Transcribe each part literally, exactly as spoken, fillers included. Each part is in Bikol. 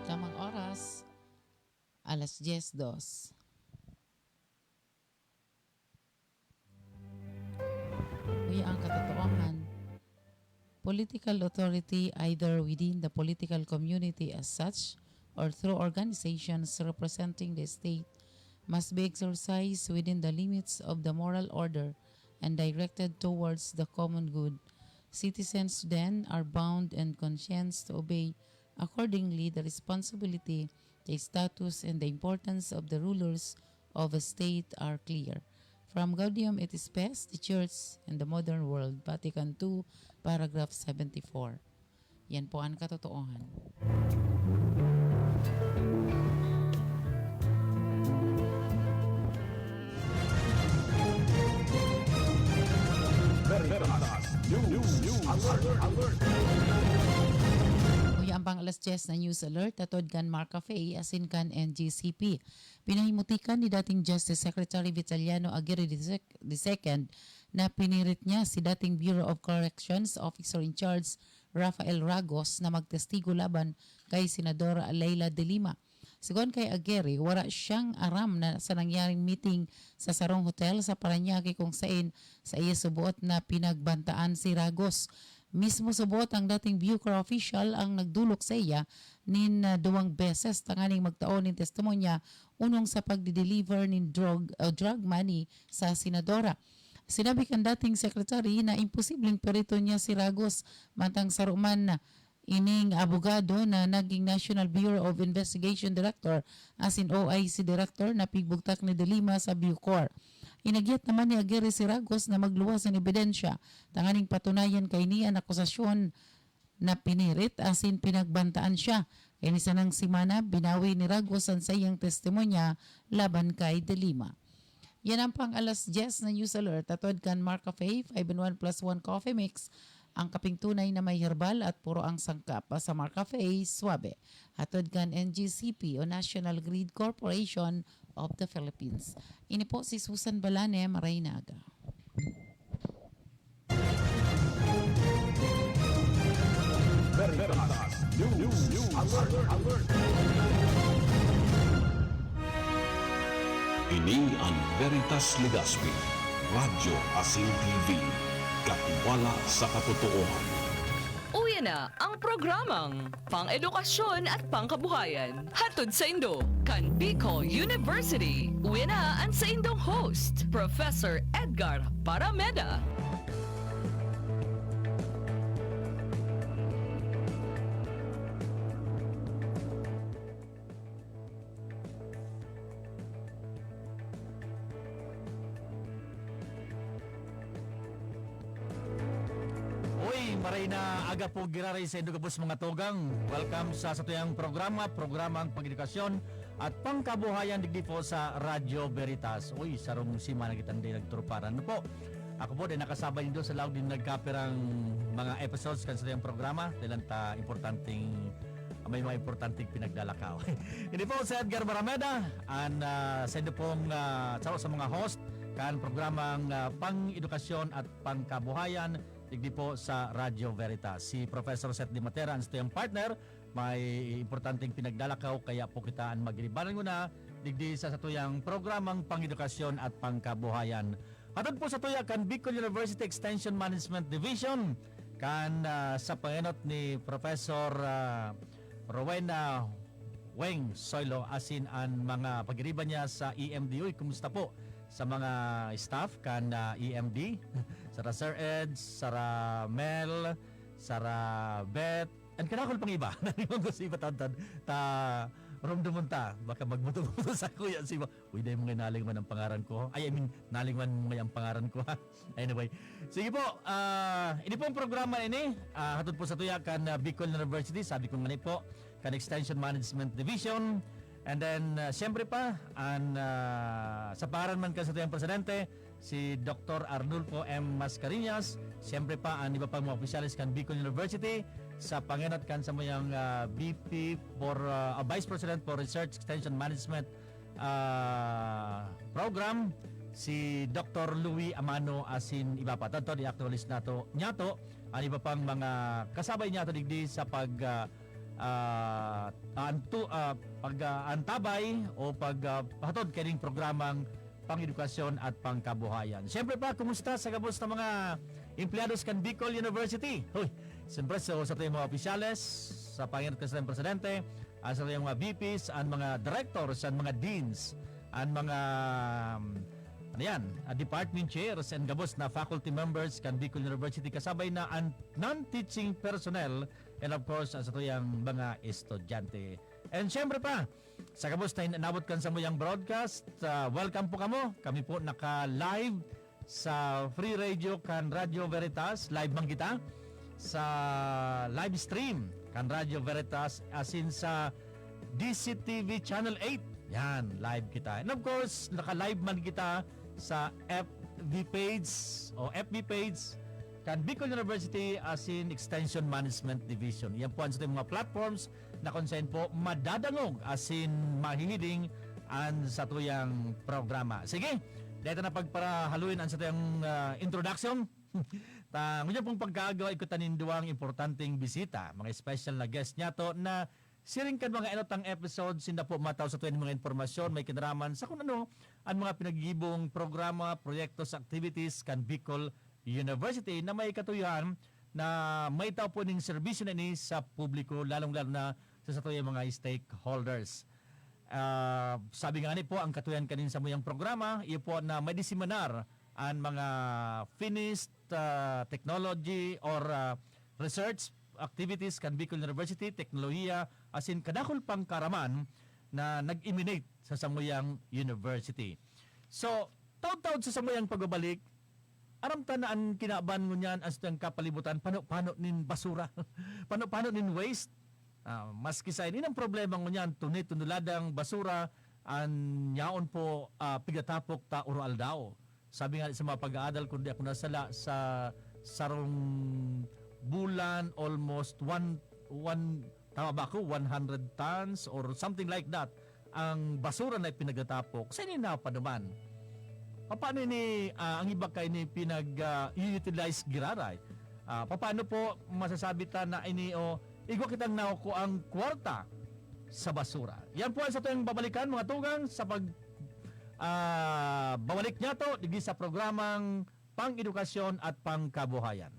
Tamang oras, alas dyes dos. Uya ang katotohanan. Political authority, either within the political community as such or through organizations representing the state, must be exercised within the limits of the moral order and directed towards the common good. Citizens then are bound and conscience to obey accordingly the responsibility, the status, and the importance of the rulers of a state are clear. From Gaudium et Spes, the Church and the Modern World, Vatican two, paragraph seventy-four. Yan po ang katotohanan. Veritas News Alert. Uya ang pang alas dyes na news alert, atod kan Mark Cafe, asin kan N G C P. Pinahimutikan ni dating Justice Secretary Vitaliano Aguirre the sec-, the second na pinirit niya si dating Bureau of Corrections Officer in Charge Rafael Ragos na magtestigo laban kay Senador Leila de Lima. Sigon kay Aguirre, wala siyang aram na sa nangyaring meeting sa sarong hotel sa Parañaque kung sain saiya suboot na pinagbantaan si Ragos. Mismo suboot ang dating Bucor official ang nagdolok saiya nin, ah, duwang beses tanganing magtao nin testimonya onong sa pagdi-deliver nin drug o drug money sa senadora. Sinabi kan dating secretary na imposibleng perito niya si Ragos, mantang saro man ining abogado na naging National Bureau of Investigation Director asin O I C Director na pigbugtak ni De Lima sa Bucor. Inagyat naman ni Aguirre si Ragos na magluwas nin ebidensya tanganing patunayan kaini an akusasyon na pinirit asin pinagbantaan siya. Kaini sanang semana, binawi ni Ragos an saiyang testimonya laban kay De Lima. Yan ang pang alas dyes na news alert. Atod kan Mark Cafe, five in one plus one Coffee Mix. Ang kaping tunay na may herbal at puro ang sangkap. Sa Mark Cafe, suabe. Atod kan N G C P o National Grid Corporation of the Philippines. Ini po si Susan Balane, maray na aga. Veritas News Alert. Ini an Veritas Legazpi, Radyo asin T V, katiwala sa katotoohan. Uya na ang programang Pang-edukasyon at pangkabuhayan. Hatod saindo kan Bicol University. Uya na an saindong host, Professor Edgar Parameda. Uy, maray na aga po giraray saindo gabos, mga tugang. Welcome sa satuyang programa, programang pag-edukasyon at pangkabuhayan digdi po sa Radyo Veritas. Uy, sarong semana kitang di nagturuparan, no po? Ako po, di nakasabay nindo sa laog nin nagkapirang mga episodes kan satuyang programa. Dahil ta importanteng, may mga importanteng pinaglalakaw. Ini po si Edgar Barameda, an, ah, saindo pong, ah, saro sa mga host kan programang, ah, Pang-edukasyon at Pangkabuhayan, digdi po sa Radyo Veritas. Si Professor Seth Di Matera, an satuyang partner, may importanteng pinaglalakaw, kaya po kita an magiribanan nguna digdi sa satuyang programang Pang-edukasyon at Pangkabuhayan. Hatod po satuya kan Bicol University Extension Management Division, kan, ah, sa pangenot ni Professor, ah, Rowena Weng Soylo, asin an mga pagiriba niya sa E M D. Uy, kumusta po sa mga staff kan, ah, E M D? Sara Sir Ed, Sara Mel, Sara Beth, an kadakul pang iba. Naliwan ko sa iba, tantad. Ta, romdomon ta. Baka magmuto-muto sa kuya, si ba? Uy, dai mo nga naling man ang pangaran ko. Ay, I mean, naling man may ang pangaran ko, ha? Anyway. Sige po, ah, ini pong programa ini, ah, hatod po satuya kan, ah, Bicol University, sabi ko nga ni po, kan Extension Management Division. And then, ah, siyempre pa, an, ah, sa pangaran man kan satuyang presidente, si Doktor Arnulfo M Mascarenhas, siyempre pa, an iba pang mga opisyales kan Bicol University, sa pangenot kan samuyang, ah, V P for, ah, ah, Vice President for Research Extension Management, ah, Program, si Doktor Louis Amano, asin iba pa. Tanto, i-acknowledge nato, niyato, an iba pang mga kasabay niyato digdi sa pag, ah, ah, antu-, ah, pag, ah, antabay o pag, ah, hatod kaning programang pang-edukasyon at pangkabuhayan. Siyempre pa, kumusta sa gabos na mga empleyados kan Bicol University? Hoy, siyempre, so, sa tuyang mga opisyales, sa pangirat kan satuyang presidente, ah, sa tuyang mga V Ps, an mga directors, an mga deans, an mga, um, ano yan, ah, department chairs and gabos na faculty members kan Bicol University, kasabay na an non-teaching personnel, and of course, ah, sa tuyang mga estudyante. And siyempre pa, sa gabos na inabot kan samuyang broadcast, ah, welcome po kamo. Kami po naka-live sa Free Radio kan Radyo Veritas. Live man kita sa live stream kan Radyo Veritas, asin sa D C T V Channel eight. Yan, live kita. And of course, naka-live man kita sa F B page o F B page kan Bicol University asin Extension Management Division. Yan po ang sa mga platforms na kung saan po madadangog asin mahihiling an satuyang programa. Sige, dito na pagparahaluin ang satuyang, ah, introduction. Ta, ngunyan pong pagkaagaw, igwa ta nin duwang importanteng bisita, mga special na guest niyato na siring kan mga enot ang episode, sinda po mataw sa tuwing mga impormasyon may kinaraman sa kung ano ang mga pinagigibong programa, proyektos, activities kan Bicol University na may katuyohan na maitao po ning serbisyo na ini sa publiko, lalong-lalo na sa satuyang mga stakeholders. Ah, sabi nga ni po, ang katuyan kanin samuyang programa, iyo po na madiseminar an mga finished, ah, technology or, ah, research activities kan Bicol University, teknolohiya, asin kadakul pang kaaraman na nag-emanate sa samuyang university. So, taud-taud sa samuyang pagbabalik, aram ta na an kinaban ngunyan an satuyang kapalibutan, pano-pano nin basura, pano-pano nin waste. Ah, maski sa ini ang problema ngunyan, tuni-toneladang basura an yaon po, ah, pigatapok ta oro-aldaw. Sabi nga sa mga pag-aadal, kung di ako nasala, sa sarong bulan, almost one, one, tama ba ako? One hundred tons or something like that ang basura na ipinagtatapok. Sa ini na pa naman? Paano ini, ah, ang iba kaini pinag, ah, i-utilize giraray? Ah, paano po masasabi ta na ini, o, igwa kitang nakukuang kwarta sa basura? Yan po ang satuyang babalikan, mga tugang, sa pag, ah, babalik niyato digdi sa programang Pang-Edukasyon at Pangkabuhayan.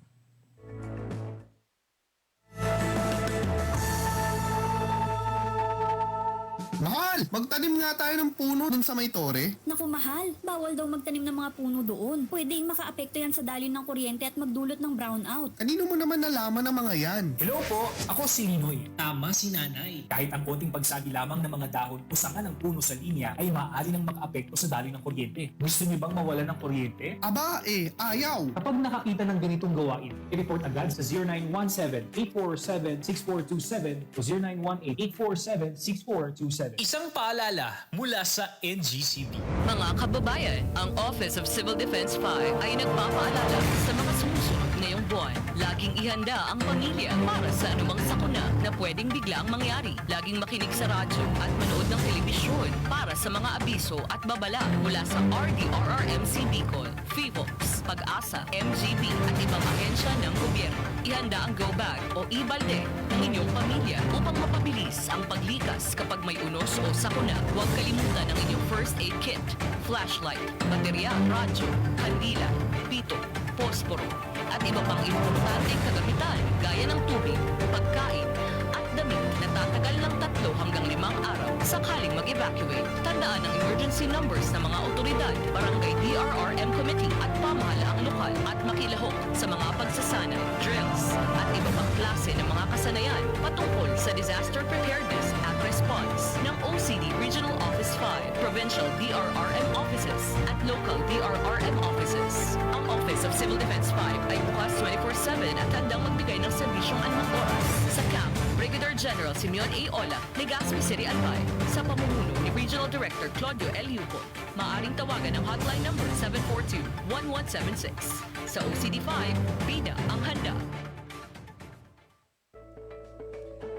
Mahal, magtanim nga tayo ng puno dun sa may tore. Naku, mahal, bawal daw magtanim ng mga puno doon. Pwedeng makaapekto yan sa daloy ng kuryente at magdulot ng brownout. Kanino mo naman nalaman ang mga yan? Hello po, ako si Linoy. Tama si Nanay. Kahit ang konting pagsagi lamang ng mga dahon o sanga ng puno sa linya ay maaari nang makaapekto sa daloy ng kuryente. Gusto niyo bang mawalan ng kuryente? Aba, eh, ayaw! Kapag nakakita ng ganitong gawain, i-report agad sa zero nine one seven, eight four seven, six four two seven o zero nine one eight, eight four seven, six four two seven. Isang paalala mula sa N G C B. Mga kababayan, ang Office of Civil Defense five ay nagpapaalala sa mga sumusunod ngayong buwan. Laging ihanda ang pamilya para sa anumang sakuna na pwedeng biglaang mangyari. Laging makinig sa radyo at manood ng telebisyon para sa mga abiso at babala mula sa R D R R M C Bicol, Fivox, Pag-asa, M G B at ibang ahensya ng gobyerno. Ihanda ang go bag o e-balde ng inyong pamilya upang mapabilis ang paglikas kapag may unos o sakuna. Huwag kalimutan ang inyong first aid kit, flashlight, baterya, radyo, kandila, pito, posporo, at iba pang importanteng kagamitan gaya ng tubig, pagkain, at damit na tatagal ng tatlo hanggang limang araw sakaling mag-evacuate. Tandaan ang emergency numbers ng mga awtoridad, barangay D R R M committee at pamahalaang lokal at makilahok sa mga pagsasanay, drills, at iba pang klase ng mga kasanayan patungkol sa disaster preparedness at response ng O C D Regional Office five, Provincial D R R M offices, at local D R R M offices. Ang Office of Civil Defense five ay bukas twenty-four seven at handang magbigay ng serbisyong anumang oras. Sa camp, Brigadier General Simeon A. Ola, Legazpi City, Albay, sa pamumuno ni Regional Director Claudio L. Yucon. Maaaring tawagan ang hotline number seven four two, one one seven six. Sa O C D five, bida ang handa.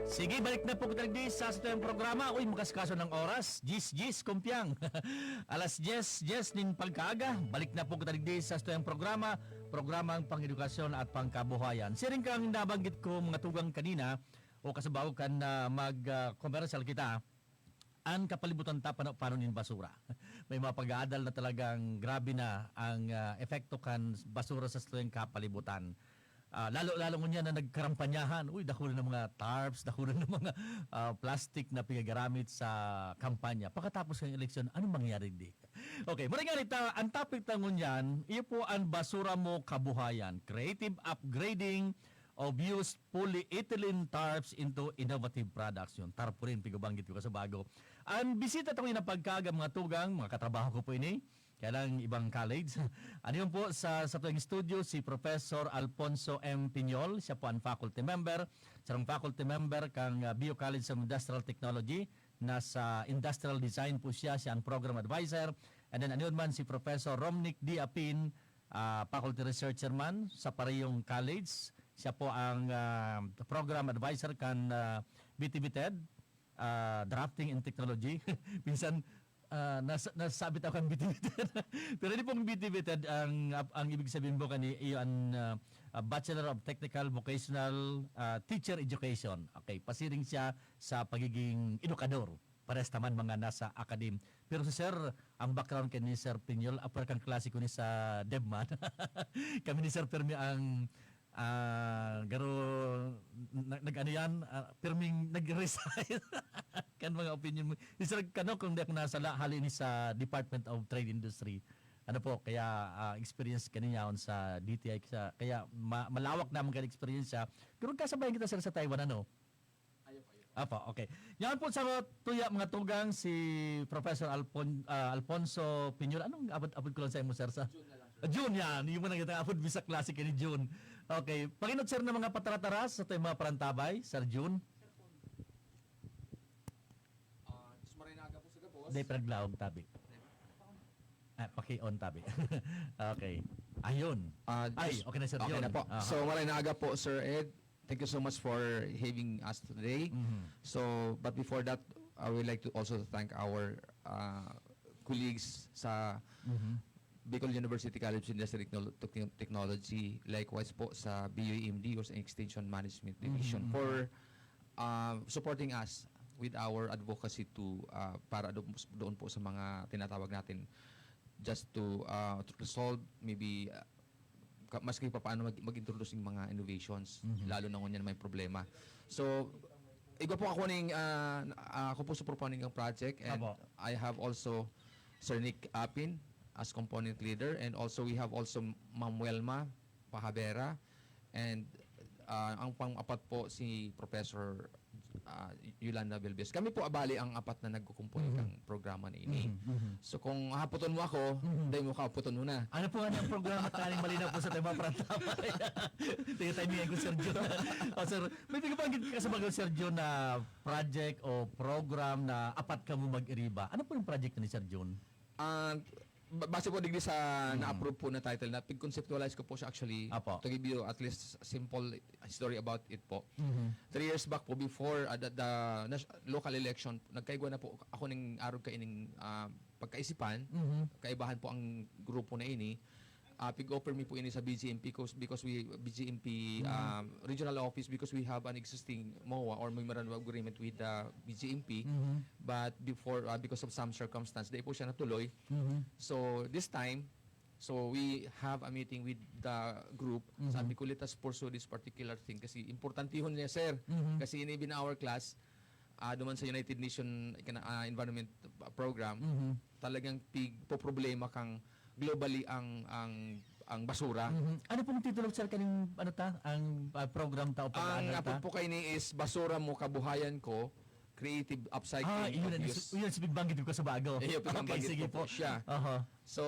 Sige, balik na po kita digdi sa satuyang programa. Uy, makaskaso ng oras. Jis, jis, kumpiang. Alas diyes, diyes nin pagkaaga. Balik na po kita digdi sa satuyang programa, programang Pang-Edukasyon at Pangkabuhayan. Siring kang nabanggit ko, mga tugang, kanina, O kasabaw kan, ah, mag, ah, commercial kita, an kapalibutan ta pano-, pano nin basura. May mga pag-aadal na talagang grabe na ang, ah, epekto kan basura sa satuyang kapalibutan. Ah, lalo, lalo ngunyan na nagkarampanyahan, uy, dakul na mga tarps, dakul na mga, ah, plastic na pinagaramit sa kampanya. Pakatapos ng eleksyon, anong mangyayari di? Okay, muna nga rita, ang topic ta ngunyan, iyo po ang basura mo kabuhayan, creative upgrading of used polyethylene tarps into innovative products. Yun, tarpaulin, pigabanggit ko kasabago. Ang bisita ta ngunyan na pagkaaga, mga tugang, mga katrabaho ko po ini, kaya lang ibang college. Ano yun po, sa, sa tuwing studio, si Professor Alfonso M. Piñol, siya po ang faculty member, sarong faculty member kang, ah, Bio College of Industrial Technology, nasa industrial design po siya, siya ang program advisor. And then, ano yun man, si Professor Romnick D. Apin, ah, faculty researcher man sa parehong college. Siya po ang, ah, program advisor kan, ah, B T B ted, ah, Drafting and Technology. Minsan, ah, nas-, nasasabit ako ang B T B ted. Pero hindi pong B T B ted ang, ang ibig sabihin po kani, iyo ang, ah, ah, Bachelor of Technical Vocational, ah, Teacher Education. Okay, pasiring siya sa pagiging edukador. Parehas ta man mga nasa academe. Pero si Sir, ang background kay ni Sir Piñol, apwera kan klase ko ni sa DevMan. Kami ni Sir Fermi ang, ah, garo, na-, nag-ano yan, ah, pirming nag-resign. Kan mga opinion mo. Si Sir Kano, kung di ako nasala, hali ni sa Department of Trade Industry. Ano po, kaya, ah, experience kaniya on sa D T I, sa, kaya ma-, malawak naman kan experience siya. Pero kasabayan kita, Sir, sa Taiwan, ano? Apo, okay. Yan po sa tuya, mga tugang, si Professor Alpon-, ah, Alfonso Piñol. Anong apod, apod ko lang sa imo, sir? Sa Jun na lang, sir. Ah, Jun, yan. Yung mga nagtatapod, bisa klase kay ni Jun. Okay. Panginot, sir, ng mga patarataras sa ating mga parantabay, Sir Jun? Ah, Diyos maray na aga po sa gabos. Hindi, pinaglaog, tabi. Ah, paki-on, tabi. Okay. Ayun. Ah, Ay, Diyos, okay na, Sir okay Jun. Na po. Aha. So, maray na aga po, Sir Ed. Thank you so much for having us today. Mhm. So, but before that, I would like to also thank our, uh, colleagues sa Mhm. Bicol University College of Industrial Technolo-, Techno-, Technology, likewise po sa B U M D or sa Extension Management Division Mhm. for, uh, supporting us with our advocacy to, uh, para do-, doon po sa mga tinatawag natin just to, uh, to resolve maybe, uh, ka-, maski pa paano mag-, mag-introduce ng mga innovations, Mhm. lalo na ngunyan may problema. So, igwa po ako ning, ah, ah, ako po sa proponing ang project, and Apo. I have also Sir Nick Apin as component leader, and also we have also Ma'am Welma Pahabera, and, ah, ang pang-apat po si Professor ah, Yolanda Belbes. Kami po, abali, ang apat na nagkukumpoy Mhm. kang programa na ini. Mhm, mhm. So, kung haputon mo ako, Mhm. dahil mo kahaputon mo na. Ano po nga ang programa? Taning malinaw po sa tema, Prantama. Tingnan tayo niya ko, Sir John. Oh, sir, may pigabanggit ka sa mga, Sir John, na project o program na apat kamo mag-iriba. Ano po yung project ni Sir John? Ah, ba-, base po digdi sa Mhm. na-approve po na title na, pig-conceptualize ko po siya actually. Apo. To give you at least simple story about it po. Mhm. Three years back po, before, ah, the, the nas-, local election, nagkaigwa na po ako ning arog kaining, ah, pagkaisipan. Mhm. Kaibahan po ang grupo na ini. Ah, pig-offer mi po ini sa B J M P cause, because we, B J M P, Mhm. um, regional office, because we have an existing MOA or memorandum of agreement with the B J M P. Mhm. But before, ah, because of some circumstance, di po siya natuloy. Mhm. So, this time, so we have a meeting with the group. Mhm. Sabi ko, "Let us pursue this particular thing kasi importantehon niya, sir." Mhm. Kasi in even our class, ah, duman sa United Nation, ikana-, ah, Environment Program, Mhm. talagang pig-poproblema kang globally ang, ang, ang basura. Mhm. Ano pong titulo, sir, kaning, ano ta, ang, ah, program ta o Ang pag-aaral ta? Apod po kaini is Basura Mo, Kabuhayan Ko, Creative Upcycling Ah, iyon of ang Used is-, iyon ang sibig banggit ko sa bago. Iyo, Okay, pinabanggit sige ko po po. siya. Aha. So,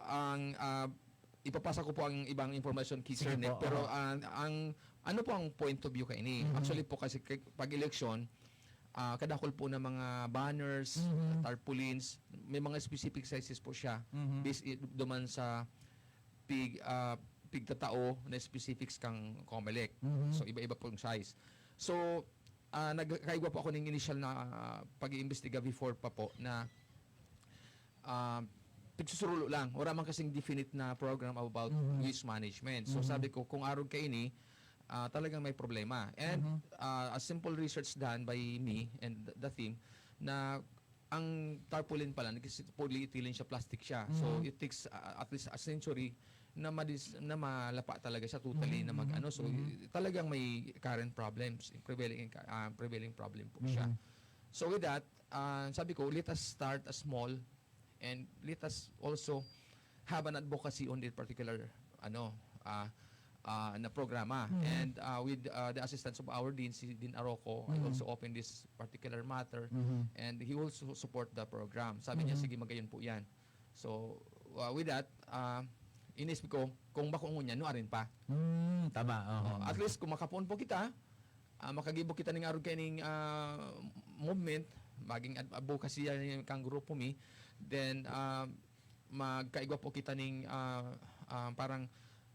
ang, ah, ipapasa ko po ang ibang impormasyon kay Sige Sir Nick, po, pero, aha. ah, ang, ano po ang point of view kaini? Mhm. Actually po kasi kay, pag eleksyon, ah, kadakol po ng mga banners, Mhm. tarpaulins, may mga specific sizes po siya. Mhm. Based i-, duman sa pig-, ah, pigtatao na specifics kang Comelec. Mhm. So, iba-iba pong size. So, ah, nagkaigwa po ako ng initial na, ah, pag-iimbestiga before pa po na, ah, pigsusurulo lang. Wala man kasing definite na program about Mhm. waste management. So, Mhm. sabi ko, kung arog kaini, ah, talagang may problema. And, Mhm. ah, a simple research done by me and the, the team na ang tarpaulin pala, nagkis-, polyethylene siya, plastic siya. So, Mhm. it takes, ah, at least a century na madis-, na malapa talaga siya totally Mhm, na mag-ano. mhm, So, mhm. y-, talagang may current problems, prevailing, ah, prevailing problem po siya. Mhm. So, with that, ah, sabi ko, let us start a small and let us also have an advocacy on this particular, ano, ah, ah, na programa. Mhm. And, ah, with, ah, the assistance of our dean, si Dean Aroco, I Mhm. also open this particular matter, Mhm. and he will su-, support the program. Sabi niya, Mhm. "Sige, magayon po yan." So, ah, with that, ah, inisip ko, kung bako ngunyan, nuarin pa. Hmm, tama, oho. Oh, at least, kung makapoon po kita, ah, makagibo kita ning arog kaining, ah, movement, maging ad-, advocacy yan kan grupo mi, then, ah, magkaigwa po kita ning, ah, ah, parang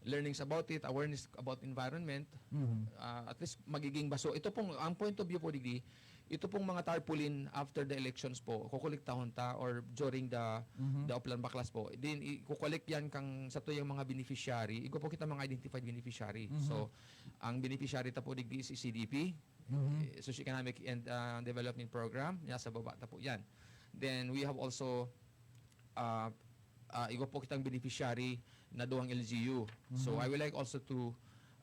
learnings about it, awareness about environment. Mhm. Ah, at least magiging baso. Ito pong, ang point of view po digdi, ito pong mga tarpaulin after the elections po, kokolektahon ta or during the, Mhm. the Oplan Baklas po. Then, i-, kukolek yan kang satuyang mga beneficiary. Igwa po kita mga identified beneficiary. Mhm. So, ang beneficiary ta po digdi is C D P, Mhm. eh, Socio-Economic and, ah, Development Program. Yan, sa baba ta po yan. Then, we have also, ah, ah, igwa po kitang beneficiary na duwang L G U. So, Mhm. I would like also to,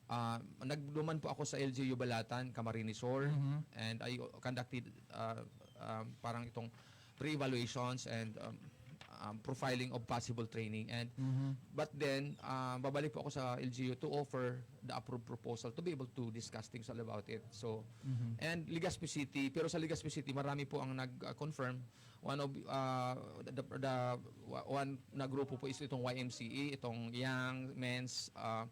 ah, nagduman po ako sa L G U Balatan, Camarines Sur, Mhm. and I conducted, ah, um, parang itong pre-evaluations and, um, um, profiling of possible training. And, Mhm. but then, ah, babalik po ako sa L G U to offer the approved proposal to be able to discuss things all about it. So, Mhm. and Legazpi City, pero sa Legazpi City, marami po ang nag-confirm. One of, ah, the, the, wa-, one na grupo po is itong Y M C A, itong Young Men's, ah,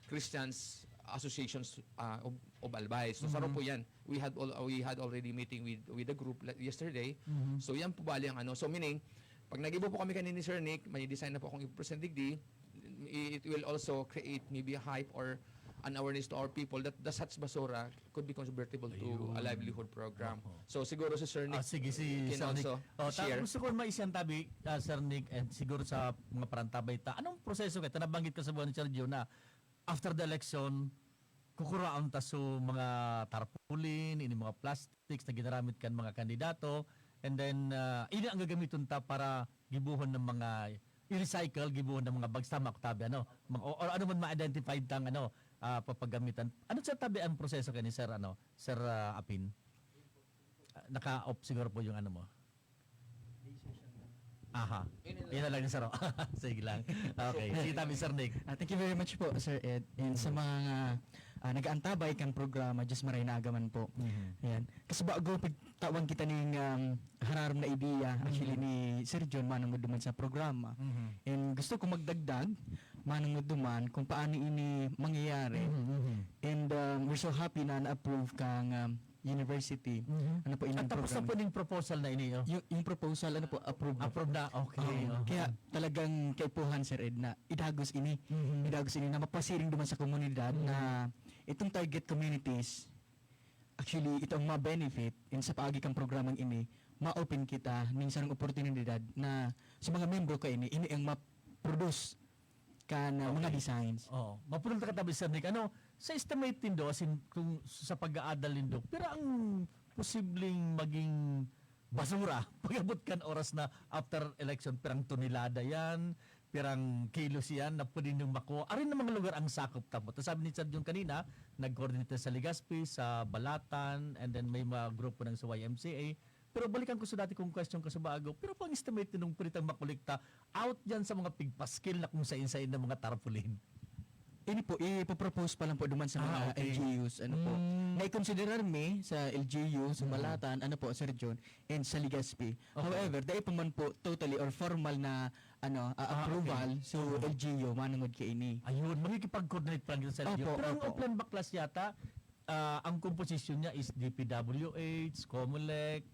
Christians Associations, ah, of, of Albay. So, saro Mhm. po yan. We had al-, we had already meeting with, with the group la-, yesterday. Mhm. So, yan po bali ang ano. So, meaning, pag nag-ibo po kami kanina ni Sir Nick, may design na po akong i-present digdi. I-, it will also create maybe a hype or an awareness to our people that the such basura could be convertible to a Ayun. livelihood program. Oho. So, siguro si Sir Nick Ah, sige, si can Sir Nick. also Oh, ta-, share. Gusto ko maisang tabi, ah, Sir Nick, and siguro sa mga parantabay ta, anong proseso kayo? Nabanggit ka sa buwan ni Sir Gio na after the election, kukuraon ta so mga tarpaulin, ini mga plastics na ginaramit kan mga kandidato, and then, ah, ini ang gagamiton ta para gibohon ng mga i-recycle, gibohon ng mga bags, tama, Octavia, no? Mga, o, or ano man ma-identified tang, ano, ah, papagamitan. Ano sa tabi ang proseso kani, Sir, ano, Sir, ah, Apin? Ah, naka-off siguro po yung ano mo. Aha. Yun na lang. Yun na lang, Sir. Sige lang. Okay. Sige, tabi, Sir Nick. Ah, thank you very much po, Sir Ed. And sa Mm. mga, ah, nag-aantabay kan programa, Diyos maray na agaman po. Mhm. Ayan. Kasi bago pagtawan kita ning, um, hararom na ideya, actually, Mhm. ni Sir John, manungod naman sa programa. Mhm. And gusto ko magdagdag, manungod naman, kung paano ini mangyayari. Mhm, mhm. And, um, we're so happy na na-approve kang, um, university. Mhm. Ano po, At inang tapos na program. po ning proposal na ini, oh. Yung, yung proposal, ano po, approve na po. Approve na, okay, Oo. okay. Kaya talagang kaipuhan, Sir Ed, na idagos ini. Mhm. Idagos ini na mapasiring duman sa komunidad Mhm. na itong target communities, actually, ito ang ma-benefit in sa paagi kang programang ini, ma-open kita ning sarong oportunidad na sa mga membro ka ini, ini ang ma-produce kan, ah, mga Okay. designs. Oo. Mapulong ta ka tabi, Sir Nick. Ano, sa estimate nindo, as in, kung sa pag-aadal nindo, pira ang posibleng maging basura pag-abot kan oras na after election? Pirang tonelada yan, pirang kilos yan na pwede niyong makuha? Arin na mga lugar ang sakop ta po? Tas sabi ni Sir John kanina, nag-coordinate na sa Legazpi, sa Balatan, and then may mga grupo ng sa Y M C A. Pero balikan ko sa dati kong question, Kasubago, pero po ang estimate nung pwede tang makolekta out dyan sa mga pigpaskil na kung sain-sain na mga tarpaulin? Ini po, ipopropose pa lang po duman sa Ah, mga okay. L G Us, ano po. Mm. Naikonsiderar mi sa L G U, sa Mm. Balatan, ano po, Sir John, and sa Legazpi. Okay. However, dai pa man po totally or formal na, ano, ah, Ah, approval okay. sa Mm. L G U, manungod kaini. Ayun, makikipag-coordinate pa lang kita sa L G U. Opo, Pero ang opo. Oplan Baklas yata, ah, ang komposisyon niya is D P W H, Comelec,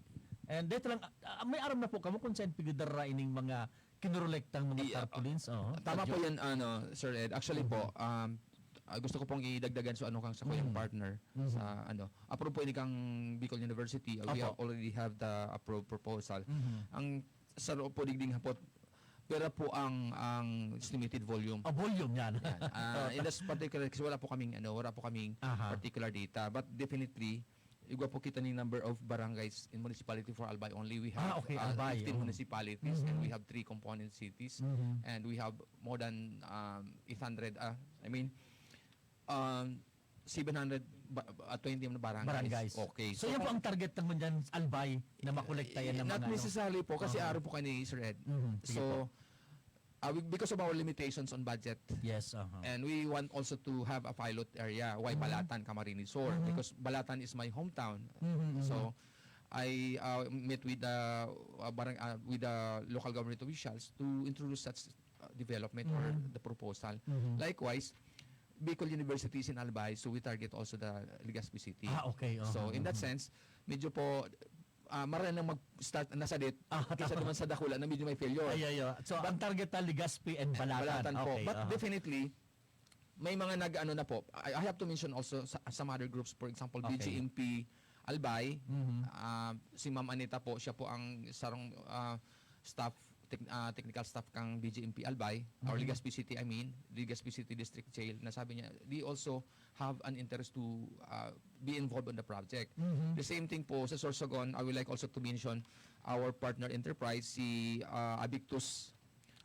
and dito lang, ah, may aram na po kamo kung saan pigdara ining mga kinurolektang mga Iya, tarpaulins, ah, oo. Tama po Radyo. Yan, ano, Sir Ed. Actually po, Mhm. um, ah, gusto ko pong idagdagan sa ano kang sa kuyang Mhm. partner Mhm. sa ano. Approve po ini kang Bicol University. Uh, we Opo. have, already have the approved proposal. Mhm. Ang sa loob po digding hapot, Pera po ang, ang estimated volume. Ah, volume yan. Yan. Ah, in this particular case, wala po kaming, ano, wala po kaming Aha. particular data. But definitely, igwa po kita ni number of barangays in municipality for Albay only. We have, Ah, okay, ah, Albay, fifteen oh. municipalities and we Mhm. have three component cities. Mhm. And we have more than, um, eight hundred, ah, I mean, um, seven hundred ba-, ah, twenty na barangays. Barangays. Okay. So, So, yan po kung ang target naman dyan, Albay, na makolekta yan ng Not mga ano? necessarily po, kasi Aha. araw po kayo ni Sir Ed. Mhm. Sige So, po. ah, we, because of our limitations on budget, Yes, aha. and we want also to have a pilot area, why Mhm. Balatan, Camarines Sur? Mhm. Because Balatan is my hometown. Mhm, mhm. So, I, uh, met with the, uh, barang-, uh, with the local government officials to introduce such, uh, development or Mhm. the proposal. Mhm. Likewise, Bicol University is in Albay, so we target also the Legazpi City. Ah, okay, So, aha, in that mhm. sense, medyo po, ah, maray nang mag-start na sa det, Ah, kaysa tama. naman sa dakula na medyo may failure. Ay, ay, ay. So, But ang target na Legazpi and Balatan. Balatan po. Okay, But aha. definitely, may mga nag-ano na po. I, I have to mention also sa, some other groups, for example, Okay. B G M P Albay, Mhm. ah, si Ma'am Anita po, siya po ang sarong, ah, staff, tec-, ah, technical staff kang B G M P Albay, or Mhm. Legazpi City, I mean, Legazpi City District Jail, na sabi niya, they also have an interest to, ah, be involved on the project. Mhm. The same thing po sa Sorsogon, I would like also to mention our partner enterprise, si, ah, Abictus.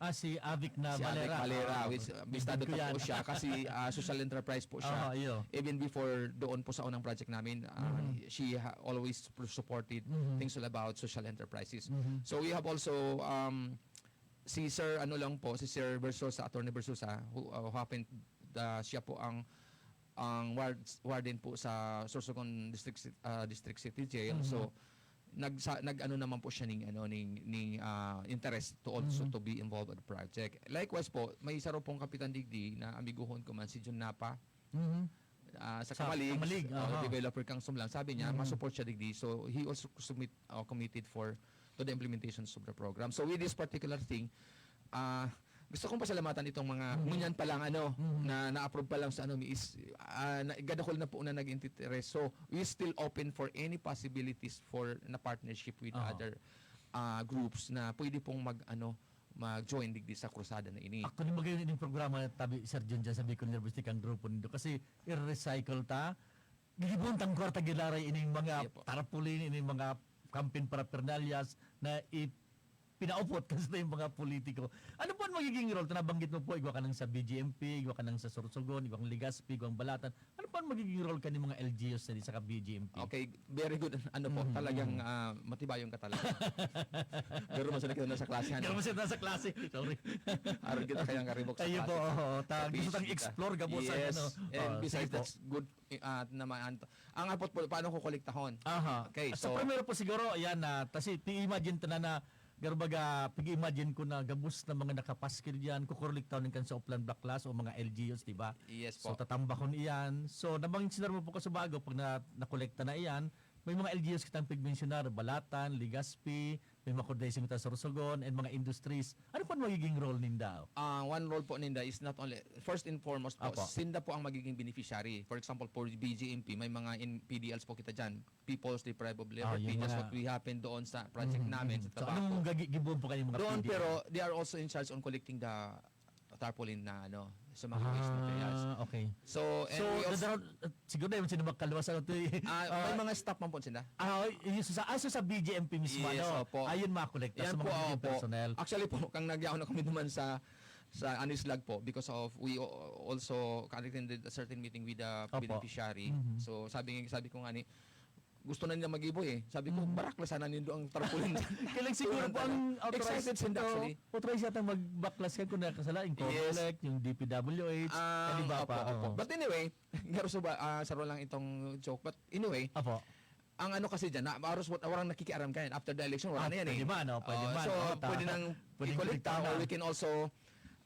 Ah, si Avic na Si Avic Valera. Valera, Ah, which, uh, bistado ko ta po yan. siya kasi, ah, social enterprise po siya. Aha, iyo. Even before doon po sa unang project namin, ah, Mhm. she ha-, always supported Mhm. things all about social enterprises. Mhm. So we have also, um, si Sir, ano lang po, si Sir Versosa, Attorney Versosa, who, uh, who happened, uh, siya po ang, ang ward, warden po sa Sorsogon District Ci-, uh, District City Jail. Mhm. So, nagsa-, nag-ano naman po siya ning, ano, ning, ning, ah, interest to also Mhm. to be involved on the project. Likewise po, may isa raw pong kapitan digdi na amiguhon ko man, si Jun Napa. Mhm. Ah, sa Sa Kamalig, Kamalig, ah, aha. developer kang Sumlang. Sabi niya, Mhm. ma-support siya digdi. So, he also submit, uh, committed for, to the implementations of the program. So, with this particular thing, ah, gusto kong pasalamatan itong mga Mhm. ngunyan pa lang, ano, Mhm. na na-approve pa lang sa, ano, is, ah, na, gadakol na po na nag-interes. So, we still open for any possibilities for na partnership with Aha. other, ah, groups na pwede pong mag, ano, mag-join digdi sa krusada na ini. Actually, magayon ining programa, tabi, Sir Jun, dyan sa Bicol University kang grupo nindo. Kasi, i-recycle ta, gigibohon tang kwarta giraray ining mga Iya po. tarpaulin, ining mga campaign paraphernalias na i-, pinaupot kasi yung mga politiko. Ano po ang magiging role? Nabanggit mo po, igwa ka nang sa B G M P, igwa ka nang sa Sorsogon, igwa kang Legazpi, igwa kang Balatan. Ano po ang magiging role ka ni mga L G Us na di sa B G M P? Okay, very good. Ano po, Mhm, talagang, mhm. ah, matibayong ka talaga. Pero masaya kita na sa klase, ano? Pero masaya na sa klase. Sorry. Aron kita kayang karibok sa Ayun po, klase. oo. Ta-, Sa gusto tang P H D ka. explore, gabos ang Yes. ano. And Oo, besides, sige po. that's good, eh, ah, naman, ang, ang apot po, paano ko kolektahon? Aha. Okay, So, so primero po siguro, ayan na, kasi i-imagine ta na na, garo baga, pag-imagine ko na gabos na mga nakapaskil diyan, kukurliktaw nin kan sa Oplan Baklas o mga L G Us, di ba? Yes So, po. tatambakon iyan. So, nabang sinar mo po kasubago, pag na, nakolekta na iyan, may mga L G Us kitang pigmensyonar, Balatan, Legazpi, may mga coordination kita sa Sorsogon, and mga industries. Ano po ang magiging role ninda? Ah, one role po ninda is not only, first and foremost po, Apo. sinda po ang magiging beneficiary. For example, for B G M P, may mga in P D Ls po kita dyan. People's Deprived of Ah, Liberty, yung just mga what we happened doon sa project Mhm, namin mhm. sa So, Tabaco. anong gagi-, gibuon po kayo mga Doon, P D L? pero they are also in charge on collecting the tarpaulin na, ano, sa mga waste Ah, materials. okay. So, and So, we also nadaraw-, siguro na yun sino magkaluwas, ano, to, eh. Ah, may Ah, mga staff man po sila. ah, yung sa, ah, so sa B G M P mismo, Yes, ano? opo. Ayun, makolekta Yan sa po, mga opo. personnel. Actually po, kang nagyaon na kami naman sa, sa Anislag po, because of, we o-, also conducted a certain meeting with the Opo. beneficiary. Mhm. So, sabi nga, sabi ko nga ni, gusto na nila mag-iboy eh. Sabi ko, Mhm. "Barakla sana nindo ang tarpaulin." Kailan siguro Tulungan po ang tayo. authorized, Excited sila oo, actually. authorized yata magbaklas yan kung nakasala, yung Yes. Comelec, yung D P W H, Ah, yung iba opo, pa, opo. oo. But anyway, garo sa ba, ah, saro lang itong joke. But anyway, Opo. ang ano kasi dyan, na, aros, wa-, warang nakikiaram kayan. After the election, wala Ah, na yan pwede eh. man, oh, pwede Oo, man. so, Oh, ta-, pwede nang pwedeng ikolekta kolekta or na. we can also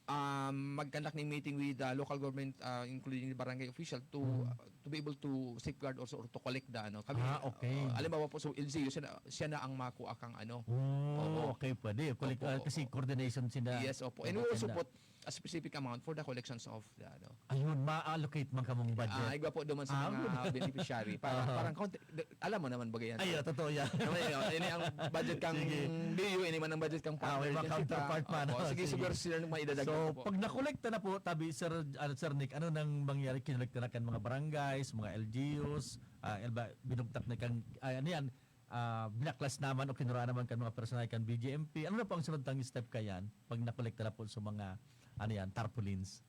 um, mag-conduct ng meeting with the local government, uh, including the barangay official to, Mhm. uh, to be able to safeguard also or to collect the, ano, kami, Ah, okay. uh, halimbawa po, so L G U, siya na, siya na ang makuha kang, ano. Oh, Opo. okay, pwede. Collect, Opo, ah, kasi opo. coordination sila. Yes, opo. And we also Maganda. put, a specific amount for the collections of the, ano. Ayun, ma-allocate man kamong budget. Ah, igwa po duman sa Ah, mga good. Beneficiary. Para, Aha. Parang, count-, alam mo naman ba yan? Ay, oh, totoo yan. Ano yun? Ini ang budget kang Sige. B U, ini man ang budget kang Ah, may partner. mga counterpart man, Opo, oh, sige, sige. Siguro sila nang maidadagdag So, po. Pag nakolekta na po, tabi, Sir, ano, Sir Nick, ano nang mangyari? Kinolekta na kan mga barangays, mga L G Us, ah, elba, binugtak na kan, ay, ano yan, ah, binaklas naman o kinuraan naman kan mga personal kan B J M P. Ano na po ang sunod tang step kayan pag nakolekta na po sa mga, ano yan, tarpaulins?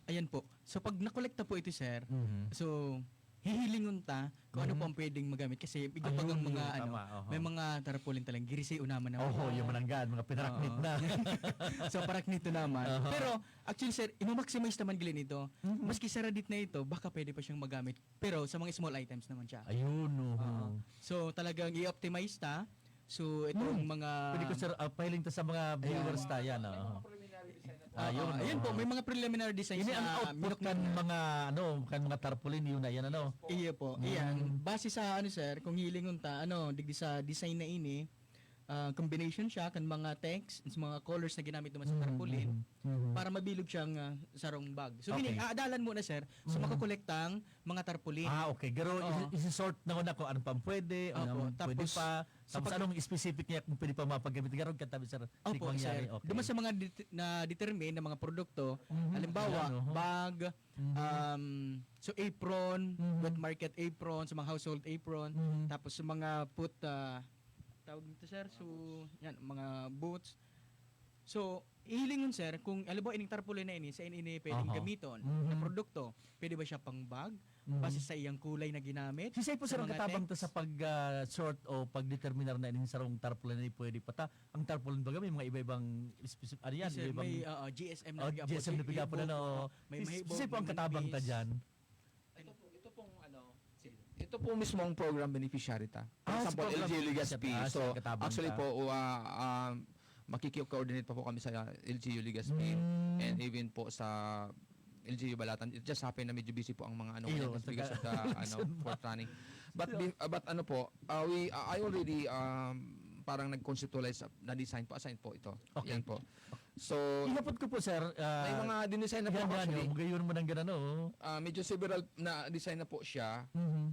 Ayan po. So pag nakolekta po ito, sir, Mhm. so hihilingon ta kung ano Mhm. po ang pwedeng magamit kasi iba Ayun, pag ang mga yun, ano, tama, oho. May mga tarpaulin talagang girisay unaman na. Oho, yung mananggaan, mga pinaraknit Oo. na. So paraknito naman. Aha. Pero actually, sir, ino-maximize naman gila nito. Mhm. Maski saradit na ito, baka pwede pa siyang magamit. Pero sa mga small items naman siya. Ayun, oho. Oo. So talagang i-optimize ta. So itong Hmm. mga Pwede ko, sir, ah, pahiling ta sa mga viewers ta yan, oh. Ah, Ayun, ayun oh. po, may mga preliminary designs Ini ang na output minok- kan mga, ano, kan mga tarpaulin, yun na yan, ano. Iyo po. Mm. Iyan. Base sa ano, sir, kung hilingon ta, ano, digdi sa design na ini, ah, combination siya kan mga text, sa mga colors na ginamit naman sa Mm, tarpaulin mm, mm. Para mabilog siyang ah, sarong bag. So Okay. meaning, aadalan mo na, sir, sa Mm. makokolektang mga tarpaulin. Ah, okay. Pero Oo. isi-sort na una kung anong pang pwede, Opo, anong pwede tapos, pa. so Tapos pag- anong specific niya kung pwede pa mapagamit? Garod ka tabi, sir. Opo, Mangyari, sir. Okay. Duman sa mga det- na determine na mga produkto, Mhm. halimbawa, Ayan, oho. bag, Mhm. um, so apron, Mhm. wet market apron, sa mga household apron, Mhm. tapos sa mga put, ah, tawag dito, sir, so, yan, mga boots. So, hihilingon, sir, kung halimbawa ining tarpaulin na ini, sa ini pwedeng Aha. gamiton Mhm. na produkto, pwede ba siya pang bag? Mhm. Base sa iyang kulay na ginamit? Sisay po, sir, ang mga katabang ta text? sa pag ah, sort o pag-determinar na ining sarong tarpaulin na pwede pa ta? Ang tarpaulin baga may mga iba-ibang specific, ano yan? Yes, sir. Iba-ibang May uh, G S M Oh, na piga po. G S M na piga po na, Higbog no? po. May Sis- mahigbog, Sisay po ang may katabang ta manipis. dyan? Ito po, ito pong ano, sige. Ito pong mismong program beneficiary ta. For Ah, sa example, program L G U Legazpi. beneficiary. Ah, So, sa katabang actually ta. po, uh, um, makiki-coordinate pa po kami sa L G U Legazpi Mm. and even po sa L G U Balatan. It just happened na medyo busy po ang mga ano Iyo, ngayon because of the sa ano, December. Fort Running. But be- uh, but ano po, uh, we uh, I already um, parang nag-conceptualize na design po, assign po ito. Okay. Yan po. So, Ihapot ko po, sir. Ah, may mga dinesign na po yan, ako, yan, actually. Yung gayon mo ng ganun, oh. Ah, medyo several na design na po siya. Mhm.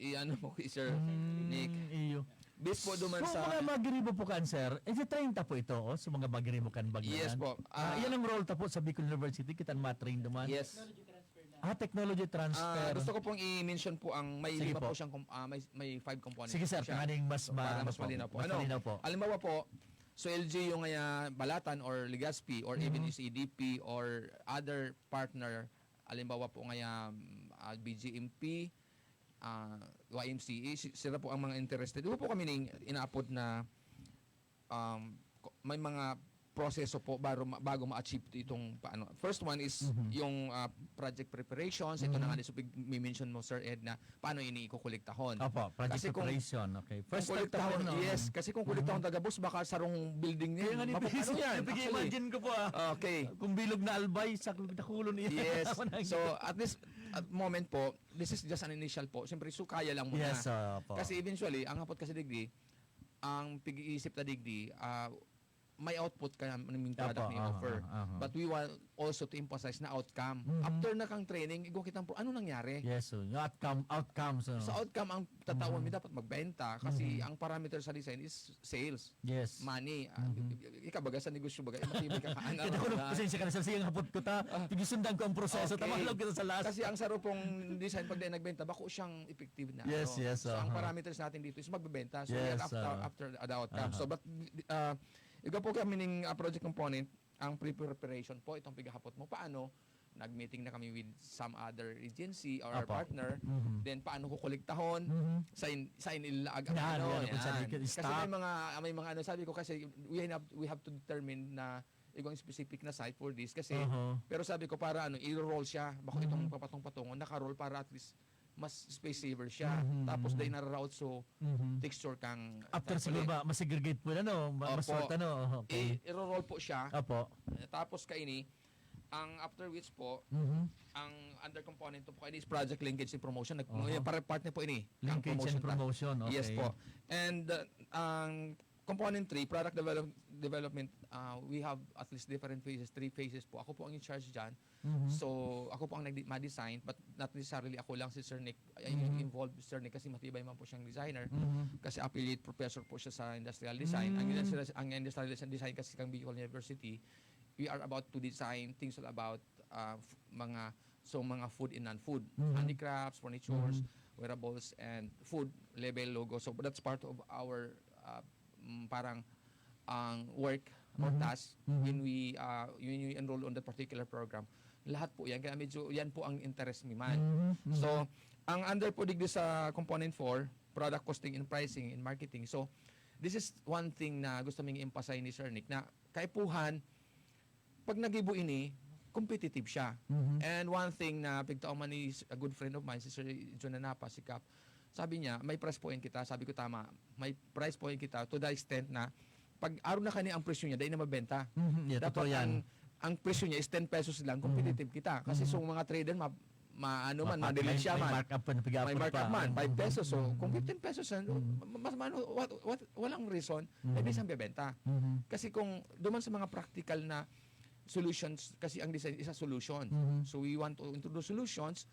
I-ano po kay Sir Mm, Nick. Iyo. Based po duman So, sa mga magiribo po kan, sir, iti-train ta po ito, oh, sa mga magiribo kan bag na Yes yan. po. Ah, Ah, yan ang role ta po sa Bicol University, kitang matrain duman. Yes. Ah, technology transfer. Ah, gusto ko pong i-mention po ang may Sige lima po. po siyang com- ah, may may five components Sige, sir, po siya. tanganing mas ma- Para ano mas po, malinaw po. mas Ano? malinaw po. Halimbawa po, so L G U ngaya Balatan or Legazpi or even Mhm. S E D P or other partner, halimbawa po ngaya mm, ah, B G M P, ah, Y M C A, si- sila po ang mga interested. Iba po kami ning inaapod na um, ko- may mga proseso po bago, ma- bago ma-achieve itong paano. First one is Mhm. yung ah, project preparations. Ito Mhm. na nga so pig- may mention mo, Sir Ed, na paano ini ikukolektahon. Opo, project Kasi kung- preparation. Okay. Kung First kolektahon, step, no? yes, kasi kung kolektahon Mhm. taga boss, baka sarong building niya. Kaya nga ni Mabuk- ano yan? Pig-imagine ko po, ah. Okay. Kung bilog na albay, sa nakulon niya. Yes. Wala So, niya. At this at moment po, this is just an initial po. Siyempre, so kaya lang muna. Yes, opo. Kasi eventually, ang hapot kasi digdi, ang pag-iisip na digdi, ah, may output kaya ng product Opo, na i-offer. aha, aha. But we want also to emphasize na outcome. Mhm. After na kang training, igwa kitang pro, ano nangyari? Yes, so, yung outcome, outcome. So, Sa outcome, ang tatawan Mhm. mi dapat magbenta kasi Mhm. ang parameter sa design is sales. Yes. Money. Ah, Mhm. Ikabaga sa negosyo baga, matibay ka kaan. Kaya ako, pasensya ka na, sir. Sige, ang hapot ko ta. Ah. Pigisundan ko ang proseso. Okay. Tama lang kita sa last. Kasi ang saro pong design pag dahil nagbenta, bako siyang effective na. Yes, ano. yes, So, ang aha. parameters natin dito is magbebenta. So, Yes, we are after, ah. after the outcome. Aha. So, but, uh, igwa po kami ning uh, project component, ang pre-preparation po, itong pigahapot mo. Paano? Nag-meeting na kami with some other agency or Apo. partner. Mhm. Then, paano ko kolektahon? Mhm. Sign, sign ilaag ang Yan, ano. yan, kung saan Yan. i-, Kasi stop. may mga, may mga ano, sabi ko kasi, we have, we have to determine na igwang specific na site for this kasi Oho. pero sabi ko para ano i-roll siya bako Mhm. itong papatong-patungon naka-roll para at least mas space saver siya Mhm, tapos mhm. Day na route so Mhm. texture kang After siguro tarpaulin. ba, ma-segregate po na, no? Ma- Opo. Ma-sort, ano? Okay. I- i-roll po siya Opo. Eh, tapos kaini ang after which po Mhm. ang under component po kaini is project linkage and promotion nag Oho. uh para partner po ini ang Linkage and ta- promotion, okay. Yes po and uh, ang Component three, product develop-, development, ah, we have at least different phases, three phases po. Ako po ang in charge diyan. Mhm. So, ako po ang nagdi-, ma-design, but not necessarily ako lang, si Sir Nick ay Mhm. involved, Sir Nick, kasi matibay man po siyang designer. Mhm. Kasi affiliate professor po siya sa industrial design. Ang Mm. industrial, ang industrial design kasi kang Bicol University, we are about to design things all about, ah, f-, mga, so mga food and non-food, Mhm. handicrafts, furnitures, Mhm. wearables, and food label logo. So that's part of our, ah, mm, parang ang work or Mhm. task Mhm. when we, ah, when we enroll on that particular program. Lahat po yan. Kaya medyo yan po ang interest mi man. Mhm. Mhm. So, ang under po digdi sa component four, product costing and pricing and marketing. So, this is one thing na gusto ming i-emphasize ni Sir Nick na kaipuhan, pag nagibo ini, competitive siya. Mhm. And one thing na pigtaon man ni s-, a good friend of mine, si Sir John Nanapa, si Kap, sabi niya, "May price point kita." Sabi ko, "Tama, may price point kita to the extent na pag araw na kani ang presyo niya, dai na mabenta." Mhm, yeah, Dapat totoo yan. ang, ang presyo niya is ten pesos lang, Mhm. competitive kita. Kasi Mhm. so mga trader, ma-, maano man, Mapak-, madali may, siya may man. markup pa na pag-aapon May markup pa. man, five Mhm. pesos. So, Mhm. kung fifteen pesos yan, Mhm. ma-, mas maano, what, what, walang reason, Mhm. na di siyang bebenta. Mhm. Kasi kung duman sa mga practical na solutions, kasi ang design is a solution. Mhm. So, we want to introduce solutions,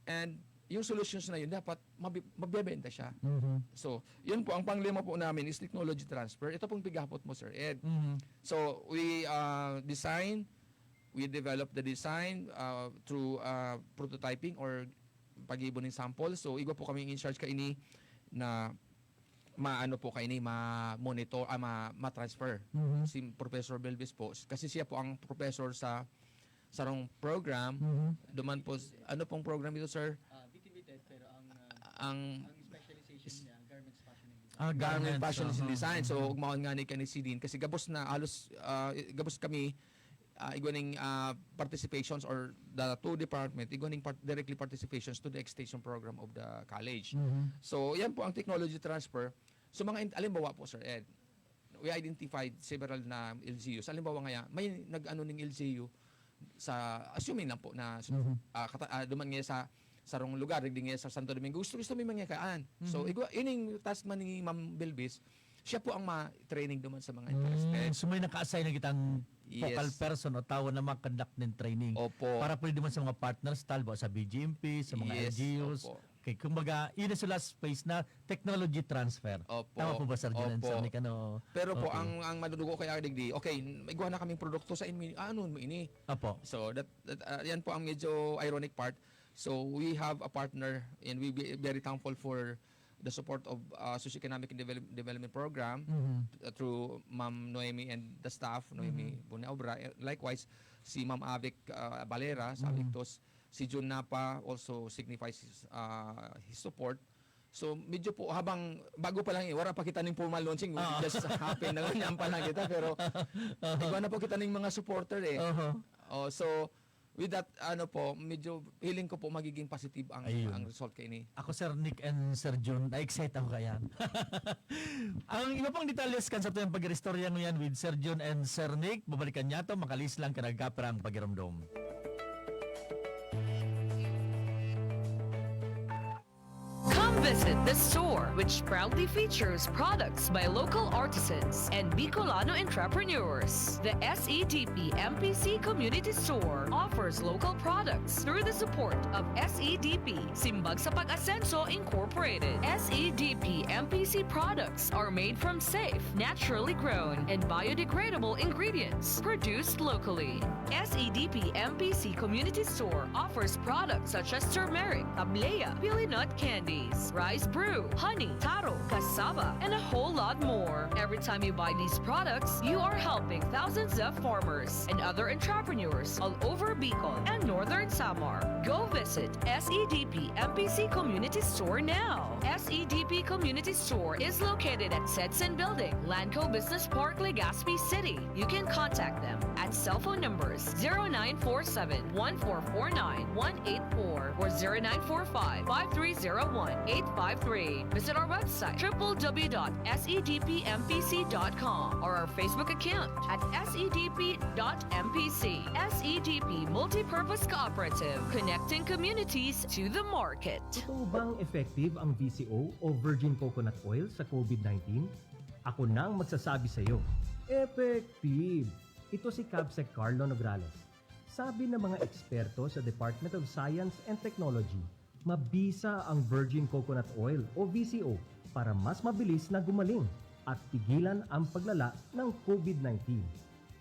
and yung solutions na yun, dapat mabi-, mabebenta siya. Mhm. So, yun po, ang panglima po namin is technology transfer. Ito pong pighapot mo, Sir Ed. Mhm. So, we, uh, design, we develop the design, uh, through, uh, prototyping or pag-ibo nin sample. So, igwa po kaming in charge kaini na maano po kaini, ma-monitor, ah, ma-, ma-transfer Mhm. si Professor Belvis po. Kasi siya po ang professor sa sarong program. Mhm. Duman po, s-, ano pong program ito, sir? Ah, B T B TED, pero ang, ah, Ang ang specialization niya, garments fashion and design. Ah, Garment garments, fashion aha. design. So, Mhm. ugmaon nga ni kani si Dean, kasi gabos na, halos, ah, gabos kami, ah, igwa ning, ah, participations or the two department, igwa ning part-, directly participations to the extension program of the college. Mhm. So, yan po ang technology transfer. So, mga in-, alimbawa po, Sir Ed, we identified several na L G Us. Alimbawa ngaya, may nag-ano ning L G U sa, assuming lang po na, Mhm. ah, kata-, ah, duman ngaya sa sarong lugar, digdi ngaya sa Santo Domingo, gusto, gusto mi mangiyakaan. So, Mhm. igwa, ining task man ni Ma'am Belvis, siya po ang ma-training duman sa mga interested. Mm, so may naka-assign na kitang Yes. focal person o tawo na makakondak nin training. Opo. Para pwede man sa mga partners, talbo sa B G M P, sa mga Yes, L G Us. opo. Okay, kumbaga, yun ang sa last phase na technology transfer. Opo. Tama po ba, Sir John and Opo. Sir Nick? Ano? Pero po, Okay. ang, ang madudugo kaya digdi, okay, may gawa na kaming produkto sa inyo, ano mo ini? Opo. So, that, that, ah, yan po ang medyo ironic part. So, we have a partner and we be very thankful for the support of, ah, Socioeconomic and Develop-, Development Program, Mhm. uh, through Ma'am Noemi and the staff, Noemi Mhm. Bunaobra. Eh, likewise, si Ma'am Avic, ah, Valera sa Mhm. Avictos, si Jun Napa also signifies his, ah, his support. So, medyo po, habang bago pa lang eh, wala pa kita ning formal launching, we Oo. just happen na ganyan pa lang kita, pero Aha. igwa na po kita ning mga supporter eh. Aha. Oh, so, with that, ano po, medyo feeling ko po magiging positive ang, Ayun. ang result kaini. Ako, Sir Nick and Sir Jun, na-excite ako kaya. Ang iba pang detalles kan sa tuyang pag-iristorya ngayon with Sir Jun and Sir Nick, babalikan niya to, makalis lang ka nagkapirang pagiromdom. Come visit the store, which proudly features products by local artisans and Bicolano entrepreneurs. The S E D P M P C Community Store offers local products through the support of S E D P, Simbag sa Pag-asenso Incorporated. S E D P M P C products are made from safe, naturally grown, and biodegradable ingredients produced locally. S E D P M P C Community Store offers products such as turmeric, tablea, pili nut candies, rice brew, honey, taro, cassava, and a whole lot more. Every time you buy these products, you are helping thousands of farmers and other entrepreneurs all over Bicol and Northern Samar. Go visit S E D P M P C Community Store now. S E D P Community Store is located at Sedson Building, Lanco Business Park, Legazpi City. You can contact them at cell phone numbers zero nine four seven, one four four nine, one eight four or zero nine four five, five three zero one, eight five three. Visit our website, triple w dot S E D P M P C dot com, or our Facebook account at S E D P dot M P C. S E D P Multipurpose Cooperative, connecting communities to the market. Totoo bang effective ang V C O o virgin coconut oil sa COVID nineteen? Ako nang magsasabi sa'yo, effective! Ito si Kabsec Carlo Nograles. Sabi ng mga eksperto sa Department of Science and Technology, mabisa ang virgin coconut oil o V C O para mas mabilis na gumaling at pigilan ang paglala ng COVID nineteen.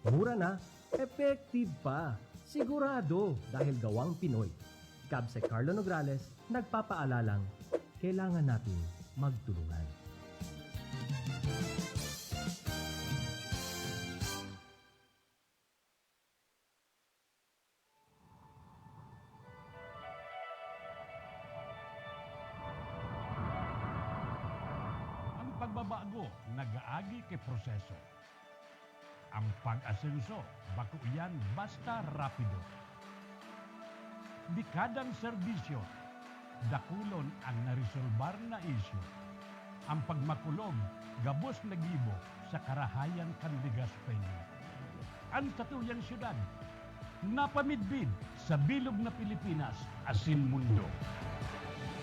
Mura na, effective pa, sigurado dahil gawang Pinoy. Kabsec Carlo Nograles, nagpapaalalang kailangan natin magtulungan. Ang pagbabago nag-aagi ki proseso. Ang pag-asenso bako iyan basta rapido. Dekadang serbisyo, dakulon an naresolbar na isyu. An pagmakulog gabos naggibo sa karahayan kan Legazpeño. An satuyang syudad napamidbid sa bilog na Pilipinas asin mundo.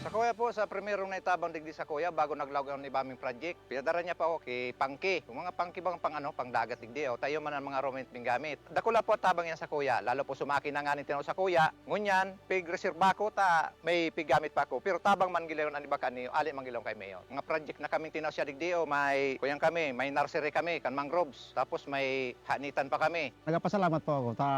Sakuya po, sa primerong naitabang digdi sakuya, bago naglaog an iba ming project, pinadara niya pa ako ki Pangki. Yung mga pangki bang pang ano, pang dagat digdi, o tayo man ang mga romen ming gamit. Dakula po tabang yan sakuya, lalo po sumaki na nga nin tinaw sakuya. Ngunyan, pig-reserba ko ta may piggamit pa ako. Pero tabang man gilayon an iba kan iyo, ali man gilayon kay Mayor. Mga project na kaming tinaw siya digdi, o may kuyan kami, may nursery kami, kan mangroves. Tapos may hanitan pa kami. Nagapasalamat po ako ta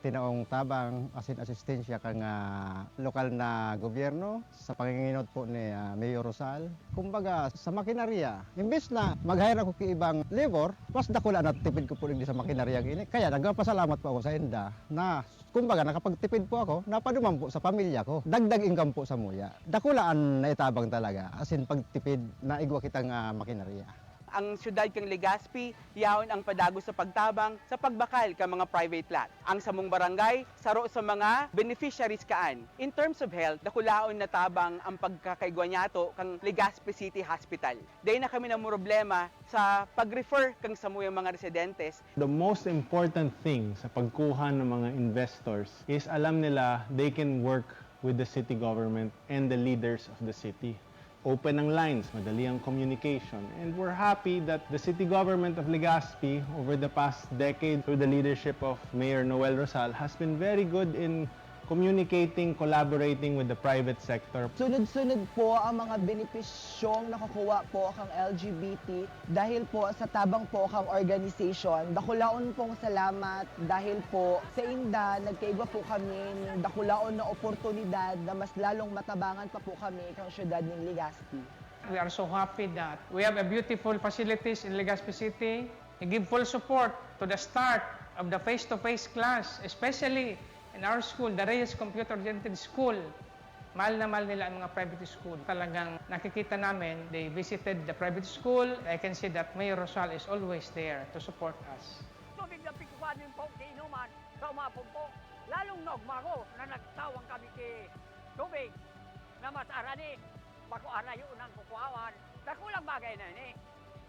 tinaong tabang asin asistensya kan, ah, lokal na gobyerno sa panginginot po ni, ah, Mayor Rosal. Kumbaga, sa makinarya, imbes na mag-hire ako ki ibang labor, mas dakula na tipid ko po digdi sa makinarya ini. Kaya nagpapasalamat po ako sa inda na, kumbaga, nakapagtipid po ako, napaduman po sa pamilya ko. Dagdag income po sa muya. Dakula an naitabang talaga, asin pagtipid na igwa kitang, ah, makinarya. Ang syudad kan Legazpi yaon ang padagos sa pagtabang sa pagbakal kan mga private lot. Ang samong barangay saro sa mga beneficiaries kaan. In terms of health, dakulaon na tabang ang pagkakaigwa niyato kan Legazpi City Hospital. Dai na kami namoroblema sa pag-refer kan samuyang mga residentes. The most important thing sa pagkuha ng mga investors is alam nila they can work with the city government and the leaders of the city. Open ang lines, madali ang communication, and we're happy that the city government of Legazpi over the past decade through the leadership of Mayor Noel Rosal has been very good in communicating, collaborating with the private sector. Sunod-sunod po ang mga benepisyong nakukuha po kang L G B T dahil po sa tabang po kang organization. Dakulaon pong salamat dahil po sa inda nagkaigwa po kami ning dakulaon na oportunidad na mas lalong matabangan pa po kami kang syudad ning Legazpi. We are so happy that we have a beautiful facilities in Legazpi City. I give full support to the start of the face-to-face class, especially in our school, the Reyes Computer Oriented School. Mahal na mahal nila ang mga private school. Talagang nakikita namin, they visited the private school. I can see that Mayor Rosal is always there to support us. Tubig na pigkukuha nin po, giinuman, sa umapon po. Lalong naugma ko na nagtawang kami ki tubig na mas arani, bako arayo nang kukuhawan. Dakulang bagay na ini.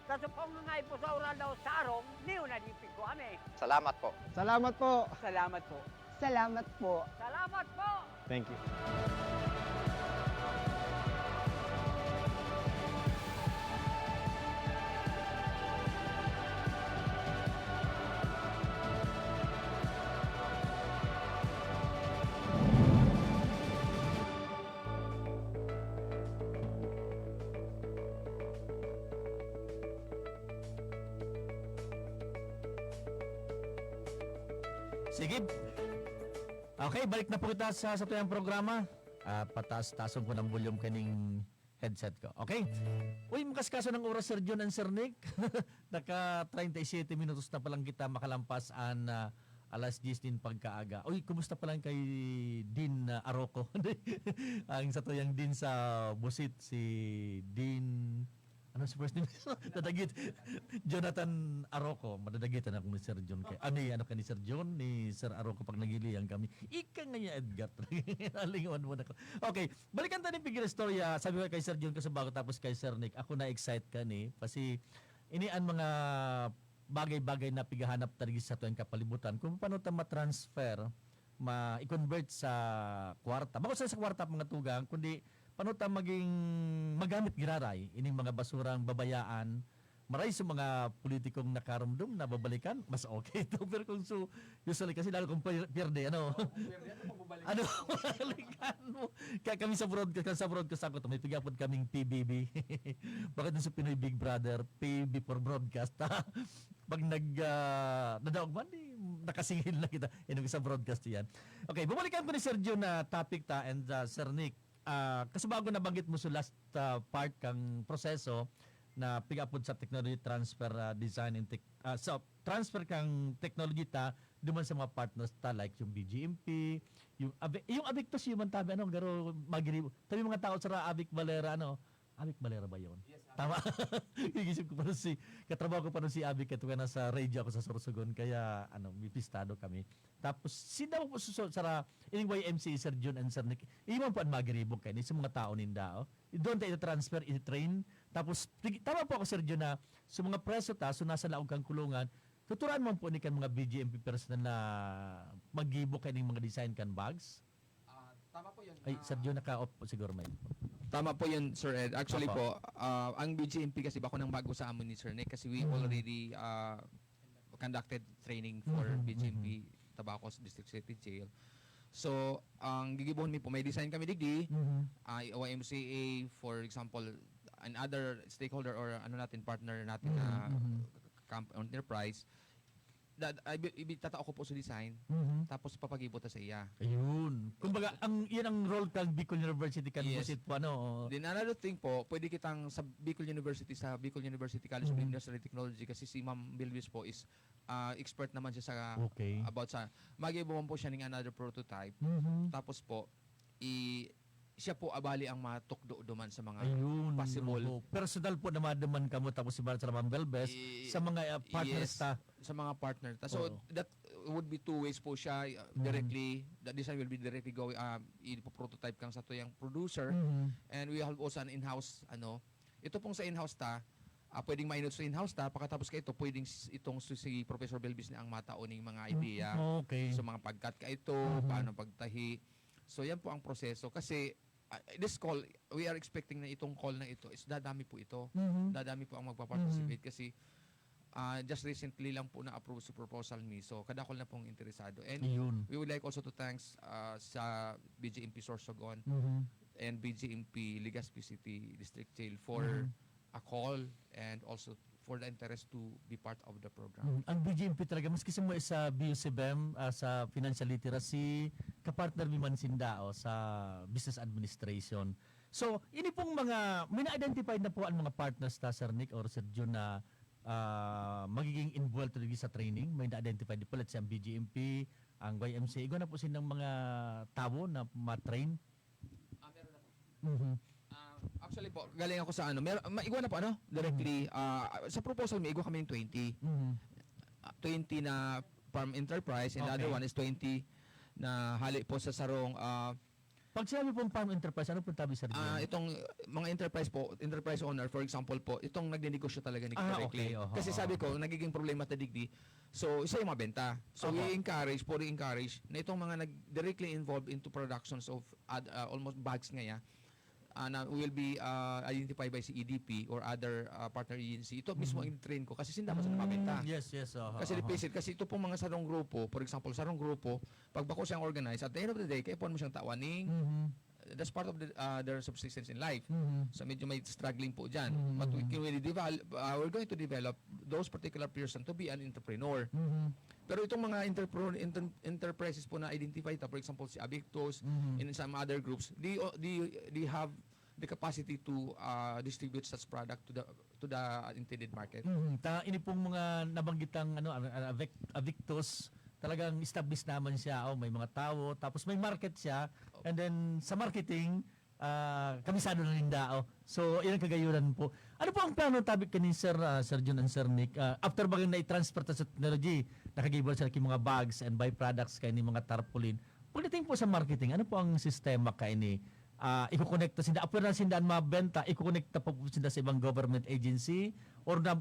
Sa supong nga ipusaw ran daw sa arong, niyo na di pigkuha mi. Salamat po. Salamat po. Salamat po. Salamat po. Salamat po. Thank you. Sige. Okay, balik na po kita sa satuyang programa. Ah, pataas-tason ko ng volume kaning headset ko. Okay? Uy, makaskaso ng oras, Sir John and Sir Nick. Naka treinta y siete minutos na palang kita makalampas an, ah, alas diyes nin pagkaaga. Uy, kumusta palang kay Dean, ah, Aroco? Ang satuyang Dean sa Busit, si Dean Ano si first name? Dadagit. Jonathan Aroco. Madadagitan ako ni Sir John. Kay, ah, ni, ano ka ni Sir John, ni Sir Aroco pag nagilihan kami. Ika nga niya, Edgar. Alingawan mo na ko. Okay, balikan tayo ni Pigil Istorya. Sabi ko kay Sir John kasi bago tapos kay Sir Nick. Ako na-excite ka ni. Kasi ini ang mga bagay-bagay na pighahanap talaga sa tuwing kapalibutan. Kung paano ta ma-transfer ma-, i-convert sa kwarta. Bako sa, sa kwarta, mga tugang, kundi paano ta maging magamit giraray ining mga basurang babayaan Maray sa mga politikong nakarumdom na babalikan, mas okay ito. Pero kung so, usually kasi lalo kung pier-, pierde, ano? Oo, kung pierde, ano, pababalikan Ano, mo. Babalikan mo. Kaya kami sa broadcast, sa broadcast ako, may pigapod kaming P B B. Bakit dun sa Pinoy Big Brother, P B for broadcast, ha? Pag nag, ah, nadaog man, di, nakasingil na kita. Inong sa broadcast yan. Okay, babalikan ko ni Sergio na topic ta and, ah, Sir Nick. Ah, kasi bago nabanggit mo sa last, ah, part kang proseso na pig-apod sa technology transfer, ah, design and tech-, ah, sa transfer kang technology ta duman sa mga partners ta, like yung B G M P, yung Ave-, yung Avictus, yung man tabi, ano, garo magiri-, tabi mga tao sa Avic Valera, ano, Avic Valera ba yun? Yes, Avic. Tama. Gigisip ko pa nun si, katrabaho ko pa nun si Avic, kaya nasa radio ako sa Sorsogon, kaya, ano, may pistado kami. Tapos, sinda po sa, sa, sa, ining Y M C A, Sir Jun and Sir Nick, iwan po ang magiribog kayo, sa mga tao ninda, oh. Doon tayo transfer, i-train. Tapos, tig-, tama po ako, Sir Jun, na sa mga preso ta, so nasa laog kang kulungan, tuturuan mo po ni kan mga B G M P personnel na maggibo kayo ng mga design kan bags? Ah, tama po yun. Ay, Ah, Sir Jun, naka-off po siguro may. Tama po yun, Sir Ed. Actually Apo. po, ah, ang B G M P kasi bako nang bago sa amin ni Sir Nick kasi we Mm. already, ah, conducted training for Mhm, B G M P mhm. Tabacos District City Jail. So, ang gigibohon mi po, may design kami digdi, Mhm. ah, Y M C A, for example, and other stakeholder or ano natin, partner natin na Mhm, mhm. camp enterprise, da-, ah, ibi-, ibitatao ko po sa design, Mhm. tapos ipapagibo ta sa iya. Ayun. Kumbaga, ang, yan ang role kang Bicol University, kan Yes. busit po, ano, oo. Then another thing po, pwede kitang sa Bicol University, sa Bicol University College of Mhm. Industrial Technology, kasi si Ma'am Bilwis po is, ah, expert naman siya sa, Okay. about sa, mag-iba man po siya ng another prototype. Mhm. Tapos po, i-, siya po abali ang matukdo duman sa mga Ayun, possible. oo. Personal po na maduman kamo, tapos si Mar-, Sir Ma'am Belbes, I-, sa mga, ah, partners yes, ta. sa mga partner ta. So, Oo. that would be two ways po siya, uh, Mhm. directly, the design will be directly going, ah, ipo-prototype kang sa tuyang producer. Mhm. And we have also an in-house, ano, ito pong sa in-house ta, ah, pwedeng mainot sa in-house ta, pagkatapos ka ito, pwedeng s-, itong su-, si Professor Belbis na ang matao ning mga Mm, idea okay. sa mga pagkat ka ito, Mhm. paano pagtahi. So, yan po ang proseso. Kasi, ah, this call, we are expecting na itong call na ito is dadami po ito. Mhm. Dadami po ang magpa-participate Mhm. kasi, ah, just recently lang po na-approve si proposal mi. So, kadakol na pong interesado. And Ayun. we would like also to thanks, ah, sa B G M P Sorsogon Mhm. and B G M P Legazpi City District Jail for Mhm. a call and also for the interest to be part of the program. Mm, ang B G M P talaga, maski sa mga sa B U C B E M, ah, sa financial literacy, kapartner mi man sinda, oh, sa business administration. So, ini pong mga, may na-identified na po ang mga partners ta, Sir Nick or Sir Jun, na, ah, magiging involved talaga sa training? May na-identified na po, let's say, ang B G M P, ang Y M C A, igwa na po silang mga tawo na ma-train? Ah, meron na po. Mhm. Ah, actually po, galing ako sa ano, mer-, ma-, igwa na po, ano, directly, Mhm. ah, sa proposal, may igwa kami yung twenty. Mhm. Ah, twenty na farm enterprise, and the other Okay. one is twenty na hali po sa sarong, ah, Pag sinabi pong farm enterprise, ano pong tabi, Sir Ah, Jun? itong, uh, mga enterprise po, enterprise owner, for example po, itong nagninegosyo talaga ni Ah, directly. okay, oho, Kasi oho. sabi ko, nagiging problema ta digdi. So, isa yung mabenta. So, Oho. we encourage, pwede encourage na itong mga nag-, directly involved into productions of ad-, ah, almost bags nga ya, ah, na will be, ah, identified by si E D P or other, ah, partner agency. Ito mismo Mhm. ang train ko kasi sinda man sa Mm, mabenta. yes, yes, oho, Kasi oho. replace it. Kasi ito pong mga sarong grupo, for example, sarong grupo, pag bako siyang organize, at the end of the day, kaipuhan mo siyang tawan ning Mhm. that's part of the, uh, their subsistence in life. Mhm. So, medyo may struggling po dyan. Mhm. But we can really develop, uh, we're going to develop those particular person to be an entrepreneur. Mhm. Pero itong mga entrepreneur, enter-, enterprises po na identify ta, for example, si Abictus, Mhm. and some other groups, they, they, they have the capacity to, uh, distribute such product to the, to the intended market. Mhm. Ta, ini pong mga nabanggitang, ano, a-, a-, Avic-, Avictus, talagang established naman siya, oh, may mga tao, tapos may market siya, Opo. and then sa marketing, ah, kabisado na ninda, oh. So, iyan ang kagayunan po. Ano po ang plano tabi kani Sir, ah, Sir Jun and Sir Nick? Ah, after bagang na-transfer ta sa technology, nakagibal sila ki mga bags and byproducts kay ni mga tarpaulin. Pagdating po sa marketing, ano po ang sistema kay ni, ah, ikokonekta sinda, apwera sinda ang mabenta, ikokonekta pa po sinda sa ibang government agency or na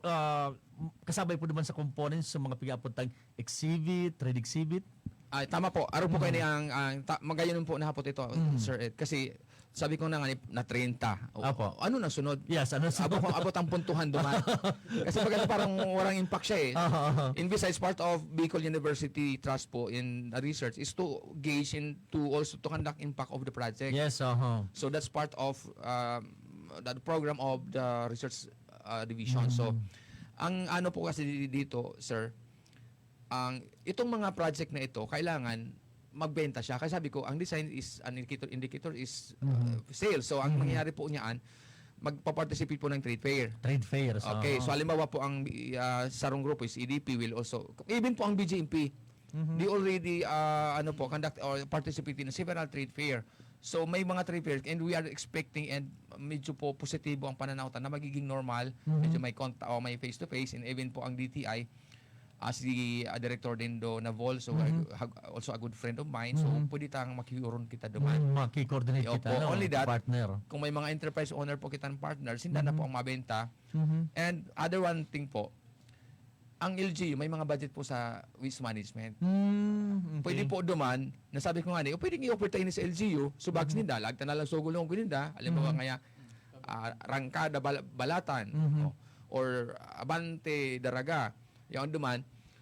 ah, kasabay po naman sa components sa mga pig-aapod tang exhibit, trade exhibit. Ay, tama po. Aro po Mm. kayo ni ang, ang ta-, magayon po na hapot ito, Mm. Sir Ed. Kasi Sabi ko na nga ni, na treinta. O, Apo. Ano na sunod? Yes, ano sa Abot, abot ang puntuhan duman. Kasi pag parang walang impact siya eh. Oo, oo. Imbis it's part of Bicol University Trust po in the research is to gauge into also to conduct impact of the project. Yes, oho. So that's part of um, the program of the research uh, division. So, ang ano po kasi di- dito, sir, ang itong mga project na ito, kailangan magbenta siya. Kaya sabi ko, ang design is an indicator, indicator is uh, sales. So, ang mangyayari po niyan, magpa-participate po ng trade fair. Trade fairs. Okay, Oo. So halimbawa po ang uh, sarong grupo is E D P will also, even po ang B J M P, they already uh, ano po, conduct or participate in several trade fair. So may mga trade fair and we are expecting and medyo po positibo ang pananaw na magiging normal. Medyo may contact o may face to face and even po ang D T I as the uh, director din do na Vol, so uh, hag- also a good friend of mine. So pwede tang makiuron kita duman. Mm, Maki-coordinate Opo, kita, no? only that, Partner. Kung may mga enterprise owner po kitang partner, sinda na po ang mabenta. Mhm. And other one thing po, ang L G U may mga budget po sa waste management. Mm, okay. Pwede po duman, nasabi ko nga ni, o pwedeng i-offer tayo ni sa L G U, so bags ninda, lagta na lang sugol ng ninda, alam mo ba nga, ah, rangkada, bal- balatan, Mhm. o- or abante, daraga, yaon duman,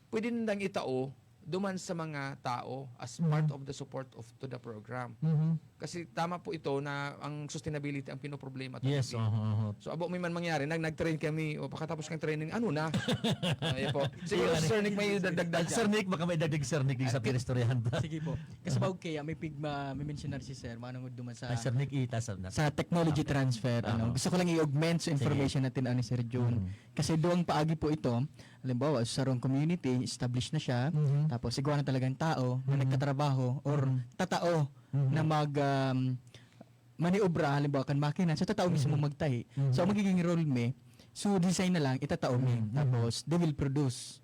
pwede nindang itao duman sa mga tao as part of the support of to the program. Mhm. Kasi tama po ito na ang sustainability ang pinoproblema to Yes, natin. Oho, oho. So, abo may man mangyari, nag nag-train kami, o pakatapos kang training, ano na? Ayun po. Siguro, Ayun. Sir Nick, may dagdag Ah, dyan. Sir Nick, baka may dagdag si Sir Nick sa pinistoryahan ta. Sige po. Kasi bago kaya, may pigma, may mentionar si Sir, manungod duman sa Ay, Sir Nick, itaas na. sa technology transfer, ano. Aha. Gusto ko lang i-augment sa Sige. Information natin, ano, Sir June. Mhm. Kasi duwang paagi po ito. Halimbawa, sa sarong community, established na siya. Mhm. Tapos, igwa na talagang tao na Mhm. nagtatrabaho or Mhm. tatao Mhm. na mag um, maniobra, halimbawa, kan makina. So, tatao mismo Mhm. magtahi. Mhm. So, ang magiging role mi, so, design na lang, itatao mi. Mhm. Tapos, they will produce.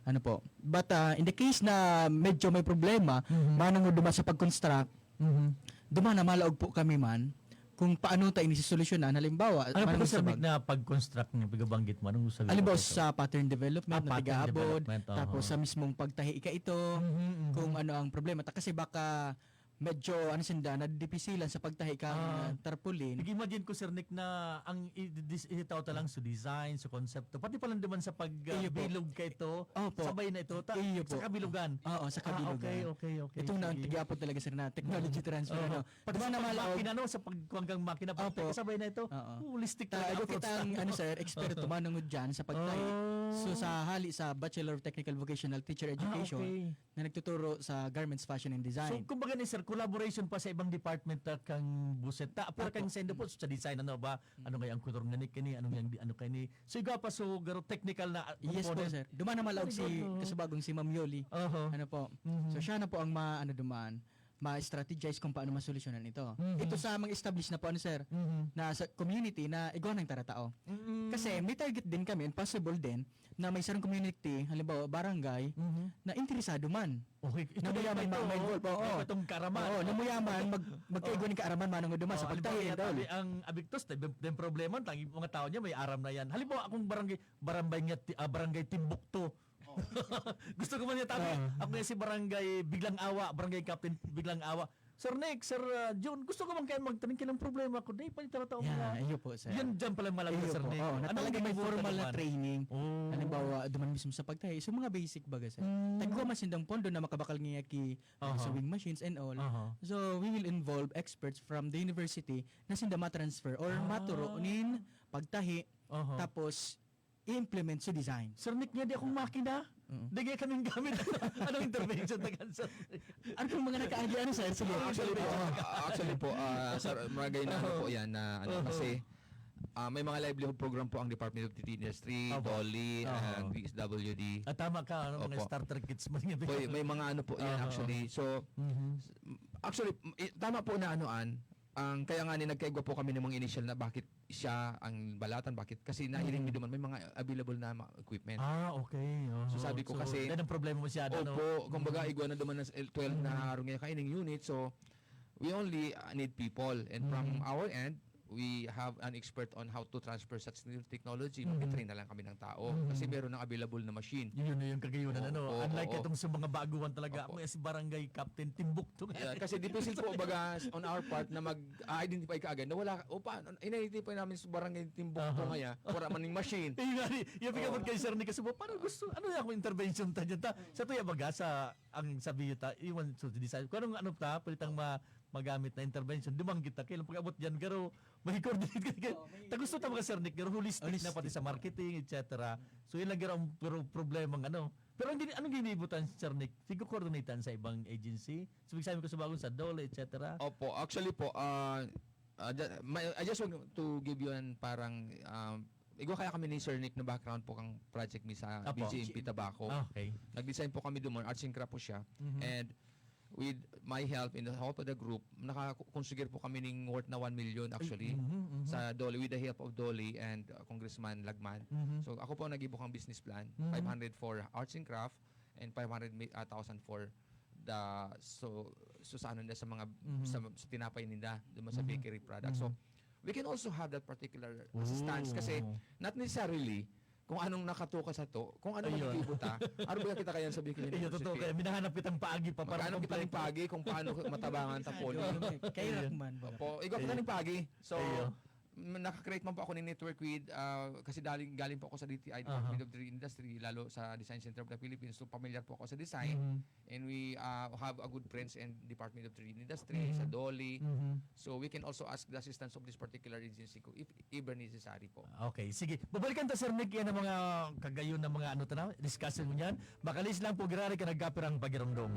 Ano po. But uh, in the case na medyo may problema, Mhm. manungod duman sa pag-construct, Mhm. duman na malaog po kami man kung paano tayo ini solusyonan. Halimbawa, Ano po manungod Sir sa Nick bag- na pag-construct ng pagbabanggit mo? Anong sabi Halimbawa mo po? sa pattern development Ah, na pattern tigaabod, development, aha. Tapos sa mismong pagtahi ka ito, Mhm, mhm. kung ano ang problema. Ta- Kasi baka medyo ano sinda, nadidipisilan sa pagtahi kang Ah. ah, tarpaulin. Nag-imagine ko, Sir Nick, na ang i-, dis- itao ta lang sa design, sa konsepto, pati pala naman sa pag uh, Iyo po. bilog ka ito, Opo. sabay na ito, ta- Iyo po. sa kabilugan. Oo, sa Ah, kabilugan. okay, okay, okay. Ito na ang Sige. tigiapod talaga, sir, na technology transfer. Oo. Ano? Pati Duman sa na malaog. Makina, no? Sa pagkuhanggang makina, pati Opo. kasabay na ito. Oo. Holistic Talaga approach kita ang tayo. ano, sir, eksperto manungod dyan sa pagtahi. Oh. So, sa hali sa Bachelor of Technical Vocational Teacher Ah, Education okay. na nagtuturo sa Garments, Fashion and So, Design. kumbaga ni sir, collaboration pa sa ibang department uh, kang Buset. Ta, pero Apo. kang sendo po, sa design, ano ba? Ano nga ang kulor nga ni, kani? Anong yang, ano kani? So, iga pa, so, garo technical na uh, Yes po, component. Sir. Duman na malaog si Very good, no? kasubagong si Ma'am Yoli. Oho. Ano po? Mhm. So, siya na po ang ma, ano duman, ma-strategize kung paano masolusyonan ito. Mhm. Ito sa mga established na po, ano, sir, Mhm. na sa community na igwa ng taratao. Mm. Kasi may target din kami and possible din na may sarong community, halimbawa barangay, Mhm. na interesado man. Okay, ito Na na mayaman ito, ma- oh. ma-involve, oo. Ito itong kaaraman. Oo, na mayaman, mag, magkaigwa ng kaaraman, manungod duman sa Oh, halimbawa, pagtahi kaya and all. tabi ang Abictos, tabi, yung problema, ang mga tao niya, may aram na yan. Halimbawa, akong barangay, barangay, niya, ti- ah, barangay Timbuktu. Gusto ko man niya tabi, Ah. ako nga si barangay Biglang Awa, barangay Captain Biglang Awa. Sir Nick, Sir uh, Jun, gusto ko man kaya magtanim, kailang problema ko. Di pa yung taratao Yeah, mga... iyo po, sir. Yan dyan pala yung malalag Iyo sa Sir po. Nick. Oo, na Ano talaga ang may ginagawa formal na naman? Training. Oh. Halimbawa, duman mismo sa pagtahi. So, mga basic baga, sir. Mm. Tagwa man sindang pondo na makabakal niya ki Aha. sewing machines and all. Aha. So, we will involve experts from the university na sinda ma-transfer or Ah. maturo nin pagtahi. Aha. Tapos, i-implement sa design. Sir Nick, niya di akong makina. Oo. Di kaya kaming gamit. Anong intervention na kan, sir? Ano pong mga nakaagi, ano, sir? Sige. Actually po, actually po, ah, sir, mga ganyan na ano po yan na ano, Oo. Kasi ah, may mga livelihood program po ang Department of the Industry, Opo. DOLE, Oo. and D S W D. Ah, tama ka, ano, mga Opo. starter kits man yung May, may mga ano po yan Oo. Actually. So, Mhm. actually, i- tama po na ano an, ang kaya nga ni nagkaigwa po kami ng mga initial na bakit siya ang balatan, bakit? Kasi nahiling mi duman, may mga available na mga equipment. Ah, okay. Oho. So, sabi ko kasi- yan ang problema masyado, no? Opo, kumbaga, igwa na duman ng L twelve na harong niya kaining unit. So, we only uh, need people. And from Mhm. our end, we have an expert on how to transfer such new technology, Mhm. mag-train na lang kami ng tao. Mhm. Kasi meron ng available na machine. Yun na yung kagayunan, Oo, ano? oo, Unlike oo. itong sa mga baguhan talaga, Opo. ang si barangay captain, Timbuktu nga. Yeah, kasi difficult po, baga, on our part na mag-identify kaagad na wala, o paano, in-identify namin sa barangay Timbuktu Aha. nga yan, wala man yung machine. Yung nga, yung Oo. pagkabot kay Sir Nick Asubo, parang gusto, ano yung akong intervention ta dyan ta? Sa tuya baga, sa, ang sabi ta, iwan, so, design, kung anong ano ta, pwede tang ma-, magamit na intervention, dumang kita, kailan pag-abot dyan, pero may coordinate ka, Oo, may ta gusto ta mga Sir Nick, pero holistic, na Holistic. Pati sa marketing, et cetera. So, yun lang garo ang pro- problema ng ano. Pero ang gini- anong ginibutan, Sir Nick? Sigo coordinate sa ibang agency? So, sabi ko sa bagong sa DOLE, et cetera. Opo, actually po, ah, ah, ju- my- I just want to give you an parang, um, igwa kaya kami ni Sir Nick na background po kang project mi sa Apo. B J M P Tabaco. Ah, okay. Nag-design po kami doon, arts and craft po siya. Mhm. And with my help and the help of the group, nakakonsuger po kami ng worth na one million actually Mhm, mhm. sa DOLE, with the help of DOLE and uh, Congressman Lagman. Mhm. So ako po ang nag-ibo kang business plan, Mhm. five hundred for arts and craft and five hundred thousand for the, so, so sa ano nila, sa mga, Mhm. sa, sa tinapay nila, doon sa Mhm. bakery products. So, Mhm. we can also have that particular assistance Ooh. Kasi not necessarily kung anong nakatuka sa to, kung ano Ayun. magiging buta, ano ba kita kaya sa Bicol Iyo, totoo University? Kaya minahanapi tang paagi pa para Maghanap kita ng makompleto. Pagi kung paano matabangan ta po. Kay Rahman, baga. Opo, igwa kita ng Pagi. So, Iyo. m- naka-create man po ako ng network with, ah, kasi daling, galing po ako sa D T I, Department Aha. of the Industry, lalo sa Design Center of the Philippines. So, familiar po ako sa design. Mhm. And we ah, have a good friends and Department of Trade Industry, Mhm. sa DOLE. Mhm. So, we can also ask the assistance of this particular agency ko if ever necessary po. Okay, sige. Babalikan ta, Sir Nick, yan ang mga kagayon na mga ano ta na, discussion mo yan. Makalis lang po, girari ka nagkapirang pagiromdom.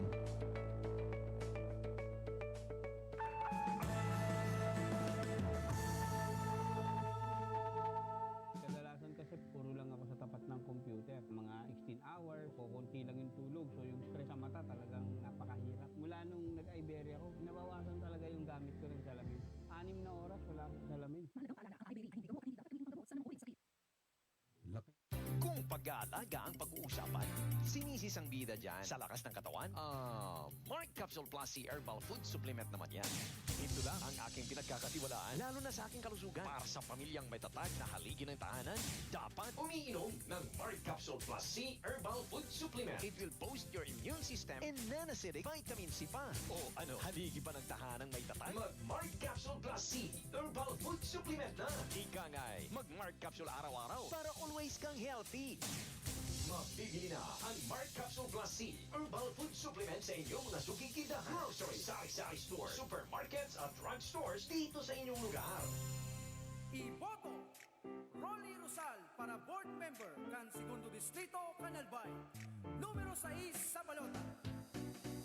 Kadalasan kasi puro lang ako sa tapat ng computer. Mga sixteen hours, kukunti lang yung tulog. So yung stress sa mata talagang napakahirap. Mula nung nag-Iberia ako, nabawasan talaga yung gamit ko ng salamin. Anim na oras, wala akong salamin. Mahalagang paalala, ang Iberia ay hindi gamot at hindi dapat gamitin panggamot sa namumulong sakit. Kung pag-aalaga ang pag-uusapan, sinisis ang bida dyan. Sa lakas ng katawan, ah, Mark Capsule Plus C Herbal Food Supplement naman yan. Ito lang ang aking pinagkakatiwalaan, lalo na sa aking kalusugan. Para sa pamilyang may tatag na haligi ng tahanan, dapat umiinom ng Mark Capsule Plus C Herbal Food Supplement. It will boost your immune system and non-acidic vitamin C pa. O ano, haligi pa ng tahanang may tatag? Mag Mark Capsule Plus C Herbal Food Supplement na. Ika nga'y mag Mark Capsule araw-araw para always kang healthy. Mabibili na ang Mark Capsule Plus C Herbal Food Supplement sa inyong mga suking tindahan, grocery, sari-sari store, supermarkets at drugstores dito sa inyong lugar. Iboto Rolly Rosal para board member kan Segundo Distrito, Canalbay. Numero sais sa balota.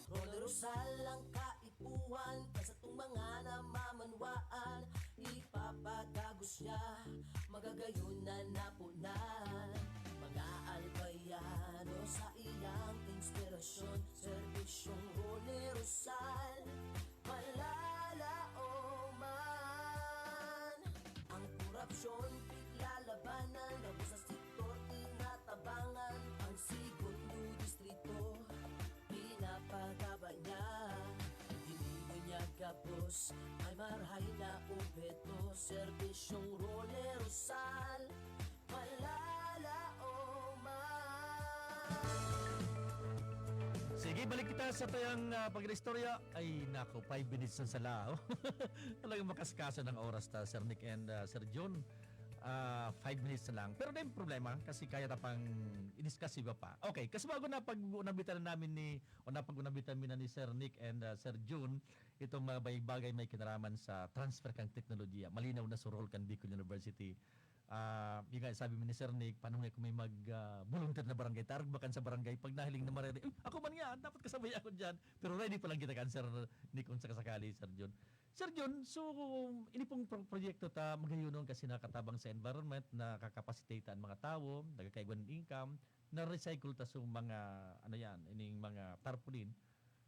Rolly Rosal ang kaipuhan, pa sa tong mga namamanwaan, ipapagagos niya, magagayon na napunan. Mga albayano sa iyang inspirasyon, serbisyong Rolly Rosal, malalaoman. Ang korupsyon, piglalabanan, gabos sa sektor, tinatabangan. Ang Segundo Distrito, pinapagaba niya. Dili niya gabos, ay marahay na obheto. Serbisyong Rolly Rosal, malalaoman. Sige, balik kita sa tayang ah, pag-istorya. Ay, nako, five minutes na sa lao. Talagang makaskaso ng oras ta, Sir Nick and ah, Sir John. Ah, five minutes na lang. Pero na yung problema, kasi kaya ta pang i-discuss iba pa. Okay, kasi bago na pag-unabitan na namin ni, o napag-unabitan mi na ni Sir Nick and ah, Sir John, itong mga bagay-bagay may kinaraman sa transfer kang teknolohiya. Malinaw na sa role kan Bicol University. Ah, yung nga, sabi mo ni Sir Nick, paano nga kung may mag ah, volunteer na barangay, tarbakan sa barangay, pag nahiling na marere, "Uy, ako man nga, dapat kasabay ako dyan." Pero ready pa lang kita kan Sir Nick kung sakasakali, Sir John. Sir John, so, ini pong pro- proyekto ta, magayon kasi nakatabang sa environment, nakakapacitate ang mga tao, nagkakaigwan ng income, na-recycle ta sa mga, ano yan, ining mga tarpaulin.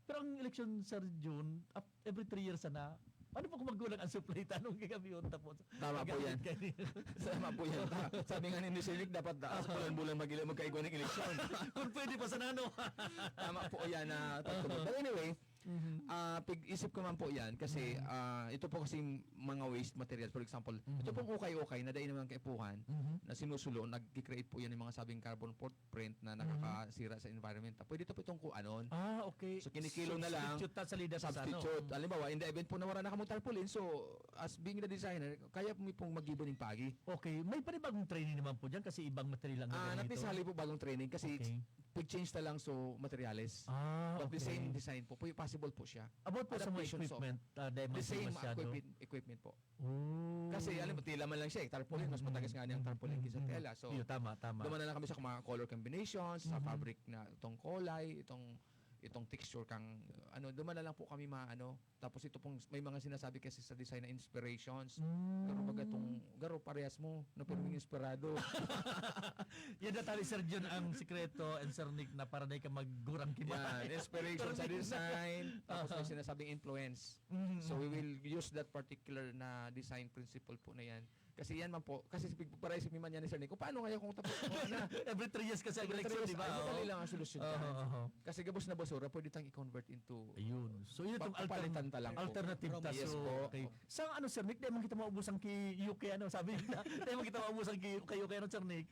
Pero ang eleksyon, Sir John, ap- every three years na. Ano po kung magulang ang supply? Tanong kagabi yun, tapos. Tama po yan. Tama po yan. Ta- Sabi nga ni Mister Nick, dapat da, sa bulan-bulan magila magkaigwa ng eleksyon. Kung pwede pa sana, no? Tama po yan na pagtubod. But anyway, Mhm. Ah, pig-isip ko man po yan kasi Mhm. ah, ito po kasi mga waste material. For example, ito Mhm. pong ukay-ukay na dahil naman kaipuhan Mhm. na sinusulo, nag-create po yan yung mga sabing carbon footprint na Mhm. nakakasira sa environment. Pwede ito po itong kuanon. Ah, okay. So, kinikilo na lang. Substitute ta salida sa ano. Substitute. Halimbawa, in the event po na wala na kamong tarpaulin, so, as being the designer, kaya mo pong mag-gibo ning paagi. Okay. May panibagong training naman po dyan kasi ibang material ang Ah, not gagamit. necessarily po bagong training kasi Okay. pag-change na lang so materials. Ah, But the okay. same design po, po possible po siya. About po sa mga Adaptation, so, equipment, ah, dahil the mas same masyado. equipment, equipment po. Oh. Kasi alam mo, tila man lang siya eh, tarpaulin, mas Mm, matagas nga niyang mm, tarpaulin mm, kaysa mm. tela. So, Iyo, tama, tama. duman na lang kami sa mga color combinations, sa Mhm. fabric na itong kulay, itong itong texture kang ano, duman na lang po kami maano. Tapos ito pong may mga sinasabi kasi sa design na inspirations. Mm. Garo baga tong, garo parehas mo, na pero Mm. inspirado. Yan na tayo, Sir John, ang sikreto, and Sir Nick, na para dahil ka maggurang kiba. Yan, inspiration sa Pero di na. Design, tapos may Aha. sinasabing influence. Mm, So we mm. will use that particular na design principle po na yan. Kasi yan man po, kasi pag-isip man yan ni Sir Nick, kung paano kaya kung tapos ko na? Every three years kasi ang Every election, three di ba? years, ay, Oo. madali lang ang solusyon Oo, dyan. oo. Kasi gabos na basura, pwede tang i-convert into Ayun. So, yun itong Pa- papalitan ta lang po. Alternative ta. Yes So, po. Okay. Sa ano, Sir Nick, di man kita maubusan ki U K, ano, sabi nila. Di man kita maubusan ki U K, U K, ano, Sir Nick?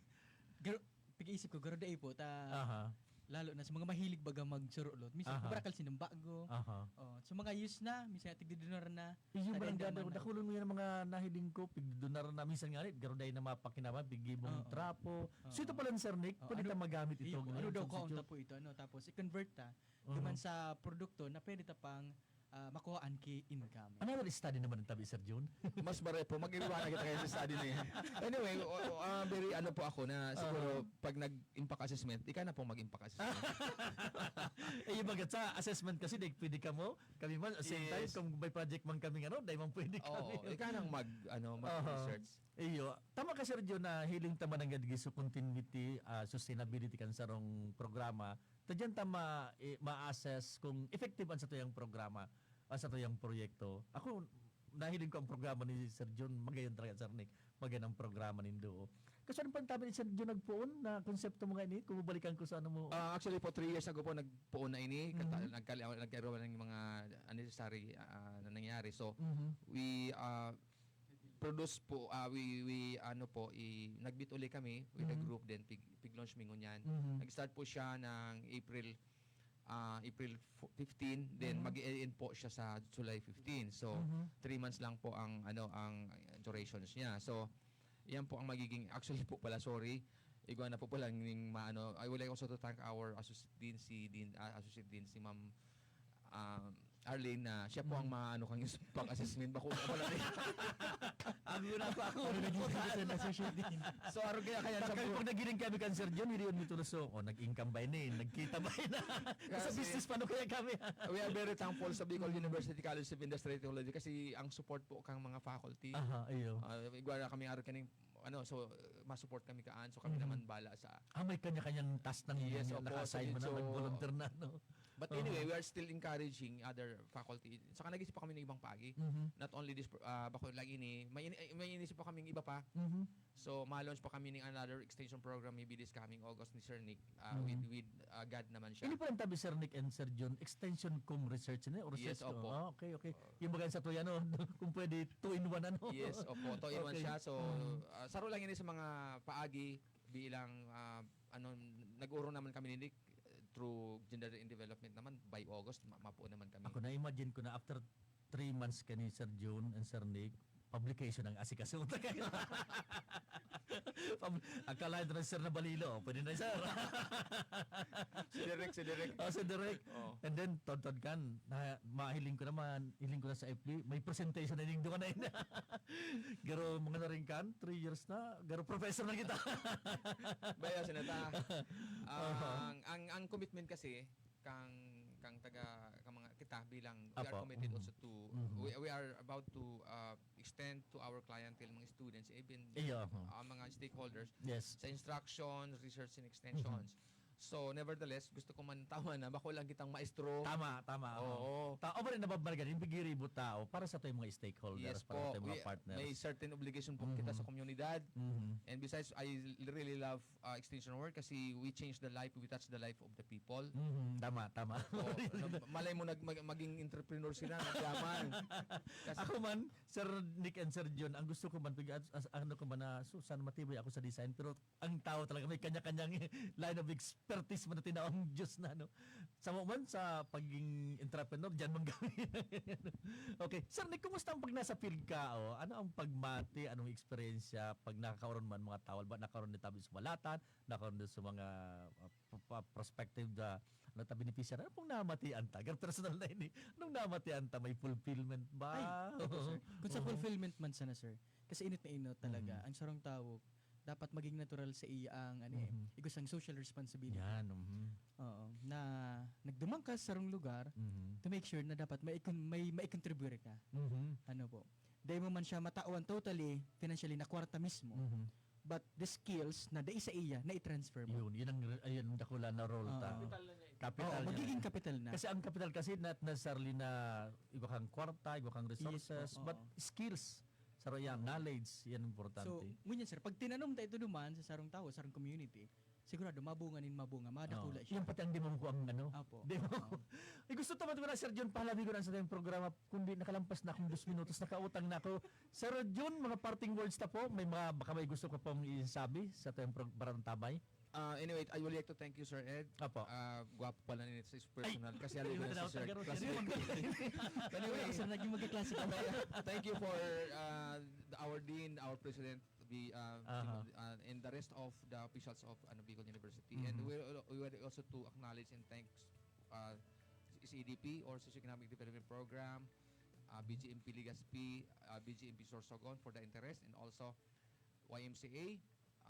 Pero, pag-iisip ko, garo dai po, ta, Aha. lalo na sa mga mahilig baga magsurulot. Minsan, Aha. Aha. Barakal sinong bago. Aha. Oh, so, mga used na, minsan, tigdidunar na. Yung Taga barangay, Indaman na. Dakulon mo yung mga nahiling ko, pigdunar na, minsan nga, garo dai na mapakinaman, pigibong Oo. trapo. Oo. So, ito pala, Sir Nick, Oo, pwede ano, ta magamit iyo, ito. ano daw ko ang Substitute. Tapo ito, ano, tapos i-convert ta, Mhm. duman sa produkto na pwede ta pang ah, makuhaan ki income. Another study naman ang tabi, Sir Jun. Mas maray po, mag-iwan na kita kayo sa study na yan. Anyway, o- o- ah, very ano po ako na siguro Uh-huh. pag nag-impact assessment, ikaw na pong mag-impact assessment. Eh, yung bagat sa assessment kasi, di, pwede ka mo, kami man, at same time, Yes. kung may project man kami, ano, di man pwede kami. Oo, ikaw nang mag, ano, mag-research. Iyo. Tama ka, Sir Jun, na hiling ta man ang gadgi sa continuity, ah, sustainability kan sarong programa. Ta diyan ta ma, eh, ma-assess kung effective ang satuyang programa, ang satuyang proyekto. Ako, nahiling ko ang programa ni Sir Jun, magayon talaga, Sir Nick. Magayon ang programa nindo. Kasi ano pa ang tabi ni Sir Jun nagpoon na konsepto mo nga ini? Kung babalikan ko sa ano mo. Ah, actually po, three years ago po, nagpoon na ini. Kata, Mhm. nagkali-, nagkaroon ng mga unnecessary ah, na nangyari. So, Mhm. we uh, produce po, ah, we, we, ano po, i, nagbit uli kami with a Mhm. group, then pig, pig-launch mi ngunyan. Mhm. Nag-start po siya ng April, ah, April fo-, fifteen, then Mhm. mag-e-end po siya sa July fifteen. So, Mhm. three months lang po ang, ano, ang durations niya. So, yan po ang magiging, actually po pala, sorry, igwa na po pala ning maano, I would like also to thank our associate dean, si Dean, ah, associate dean, si Ma'am um, Arlene, na siya po ang Mm. maano kang pang-assessment. Bako na pala rin. Ang una pa ako. Ano naging sa associate dean? So, aro kaya, kaya siya Kami po. Pag nagiling kami kan Sir John, hindi yun mitulos. So, oh, nag-income ba yun eh? Nagkita ba yun? Sa Kasi- business, paano kaya kami? We are very thankful sa Bicol University College of Industrial Technology kasi ang support po kang mga faculty. Aha, iyo. Ah, igwa na kami araw kaning, ano, so, uh, ma-support kami kaan. So, kami Mhm. naman bala sa Ah, may kanya-kanyang task ng Yes, opo. naka-assign mo na, So, nag-volunteer na, no? But Oo. Anyway, we are still encouraging other faculty. Saka nag-isip pa kami ng ibang paagi. Mhm. Not only this, pro- ah, bako lang ini, may, ini, may inisip pa kaming iba pa. Mhm. So, ma-launch pa kami ng another extension program maybe this coming August ni Sir Nick. Ah, Mhm. with, with ah, God naman siya. Ini pala ang tabi, Sir Nick and Sir John, extension cum research, ano? O research, Yes, opo. Ah, okay, okay. Yung bagay sa tuya, no? Kung pwede, two in one, ano? Yes, opo. Two in one Okay. siya. So, Mhm. ah, saro lang ini sa mga paagi bilang, ah, ano, nag-uro naman kami ni Nick, eh, through gender and development naman, by August, ma- mapuo naman kami. Ako na-imagine ko na after three months kani Sir Jun and Sir Nick, publication ang asikaso. Pab- Akala na, Sir, na balilo. Pwede na, Sir. Si Direk, si Direk. Oh, si Direk. Oh. And then, tod-tod kan, na, mahiling ko naman, hiling ko na sa F B, may presentation na ning duwa na yun. Garo, mga na rin kan, three years na, garo professor na kita. Baya, sinata. Ang, ang, ang commitment kasi, kang, kang taga, kang mga, kita bilang, we are Apo. committed Mhm. also to, Mhm. we, we are about to uh, extend to our clientele, mga students, even Iyo, mhm. uh, mga stakeholders, Yes. sa instruction, research, and extensions. Mhm. So, nevertheless, gusto ko man tama na bako lang kitang maestro. Tama, tama. Oo. Ta o ba rin nababalikan, yung pigiribo tao para sa ito yung mga stakeholders, Yes para sa po. ito yung mga We- partners. May certain obligation po kita sa komunidad. Mhm. And besides, I really love uh, extension work kasi we change the life, we touch the life of the people. Mhm, tama, tama. So, malay mo nag, mag- maging entrepreneur sila, magyaman. Kasi, Ako man, Sir Nick and Sir John, ang gusto ko man, pag, as, as- ano ko man na, so, sana matibay ako sa design, pero ang tao talaga may kanya-kanyang line of expertise man na tinaong Diyos na, no? Sa man, sa pagiging entrepreneur, dyan man kami. Okay. Sir Nick, kumusta ang pag nasa field ka? Oh? Ano ang pagmati? Anong eksperyensya? Pag nakakaroon man mga tao, ba nakaroon din tabi sa balatan, nakaroon din sa mga uh, p- p- prospective na ano ta beneficiary, ano pong namatian ta? Gar personal na ini. Anong namatian ta? May fulfillment ba? Ay, opo, sir. Kung sa Oo. Fulfillment man sana, sir. Kasi inot na inot talaga. Mhm. Ang sarong tawo, dapat maging natural sa iya ang ano eh, Mhm. igusang social responsibility. Yan. Mhm. Oo. Na nagduman ka sa sarong lugar Mhm. to make sure na dapat may, may, may contribute ka. Mhm. Ano po? Dahil mo man siya matawan totally financially na kwarta mismo. Mhm. But the skills na dai sa iya na i-transfer mo. Yun, yun ang re- ayun, dakula na role ta. Oo. Kapital Oo, niya. Magiging kapital na. Kasi ang kapital kasi not necessarily na iba kang kwarta, iba kang resources, Yes, oo. But skills. Sa yan, knowledge, yan So, importante. ngunyan sir, pag tinanom ta ito duman sa sarong tawo, sarong community, sigurado mabunga nin mabunga, madakula Oo. siya. Yan pati ang di mo ko ang ano. Apo. Di mo. Oo. Eh, gusto ta man sa Sir John, pahalabi ko na sa tayong programa, kundi nakalampas na akong dos minutos, nakautang na ako. Sir John, mga parting words ta po, may mga, baka may gusto ka pong isabi sa tayong pro- Barang Tabay? Uh, anyway, I would like to thank you, Sir Ed. Apo. Uh, gwapo pala nito sa personal. Kasi alam ko Ayun, na si Sir tinatawag ka, classmate. Anyway, sir, naging magkaklase ka ba? Thank you for uh, the- our dean, our president, the, uh, Aha. uh, and the rest of the officials of ano, Bicol University. And Mhm. we, we would also to acknowledge and thanks uh, C D P or Socioeconomic Development Program, uh, B G M P Legazpi, uh, B G M P Sorsogon for the interest, and also Y M C A,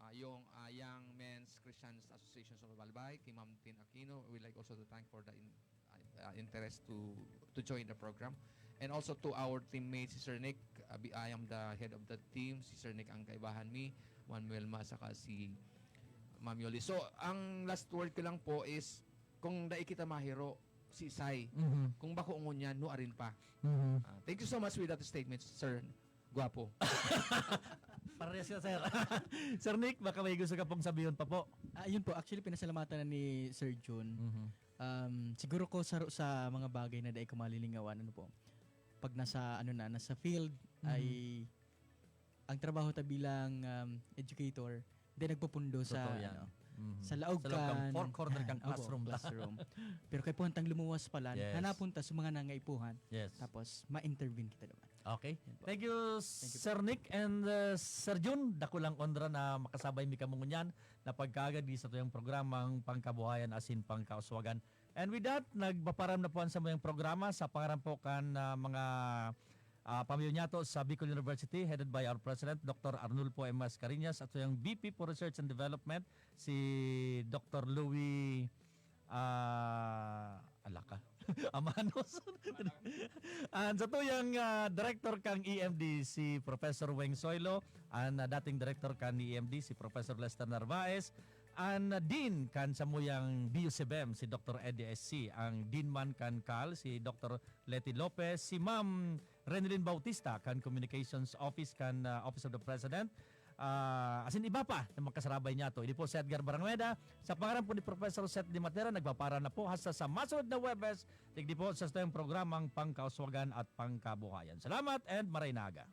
uh, yung uh, Young Men's Christian Association sa Lubalbay, kay Ma'am Tin Aquino. We'd like also to thank for the in, uh, uh, interest to to join the program. And also to our teammate, si Sir Nick. Uh, bi- I am the head of the team. Si Sir Nick ang kaibahan mi, Manuel Ma, saka si Ma'am Yoli. So, ang last word ko lang po is, kung dai kita mahiro, si Isay. Mhm. Kung bako ngunyan, nuarin pa. Mhm. Ah, thank you so much with that statement, Sir Guapo. Parehas ka, sir. Sir Nick, baka may gusto ka pong sabihin pa po. Ah, yun po, actually pinasalamatan na ni Sir Jun. Mhm. Um, siguro ko sa, sa mga bagay na dai ko malilingawan, ano po, pag nasa, ano na, nasa field, Mhm. ay ang trabaho ta bilang um, educator, hindi nagpupundo sa, Totoo yan. ano, Mhm. sa laog Sa loob kang kan- four corner kang Opo, classroom. classroom. Pero kaipuhan tang lumuwas pala, Yes. hanapon ta sa mga nangaipuhan. Yes. Tapos, ma-intervene kita naman. Okay. Yan po. Thank you, Sir Nick and uh, Sir Jun. Dakulang onra na makasabay mi kamo ngunyan na pagkaagad di sa tuyang programang Pangkabuhayan asin Pangkauswagan. And with that, nagpaparam na po ang sambayang programa sa pangaran po kan uh, mga uh, pamilya niyato sa Bicol University, headed by our President, Doctor Arnulfo M. Mascarenhas, at tuyang V P for Research and Development, si Doctor Louis ah, alaka. Amanos. And sa tuyang ah, director kang E M D, si Professor Weng Soylo, ang ah, dating director kan E M D, si Professor Lester Narvaez, ang ah, dean kan samuyang B U C B M, si Doctor Eddie S C, ang dean man kan kal, si Doctor Leti Lopez, si Ma'am Renelyn Bautista kan Communications Office kan ah, Office of the President. Ah, asin iba pa na makasarabay niyato. Ini po si Edgar Barangueda, sa pangaran po ni Professor Seth Di Matera, nagpapara na po hasta sa masunod na Huwebes, digdi po sa satuyang programang Pangkauswagan at Pangkabuhayan. Salamat and maray na aga.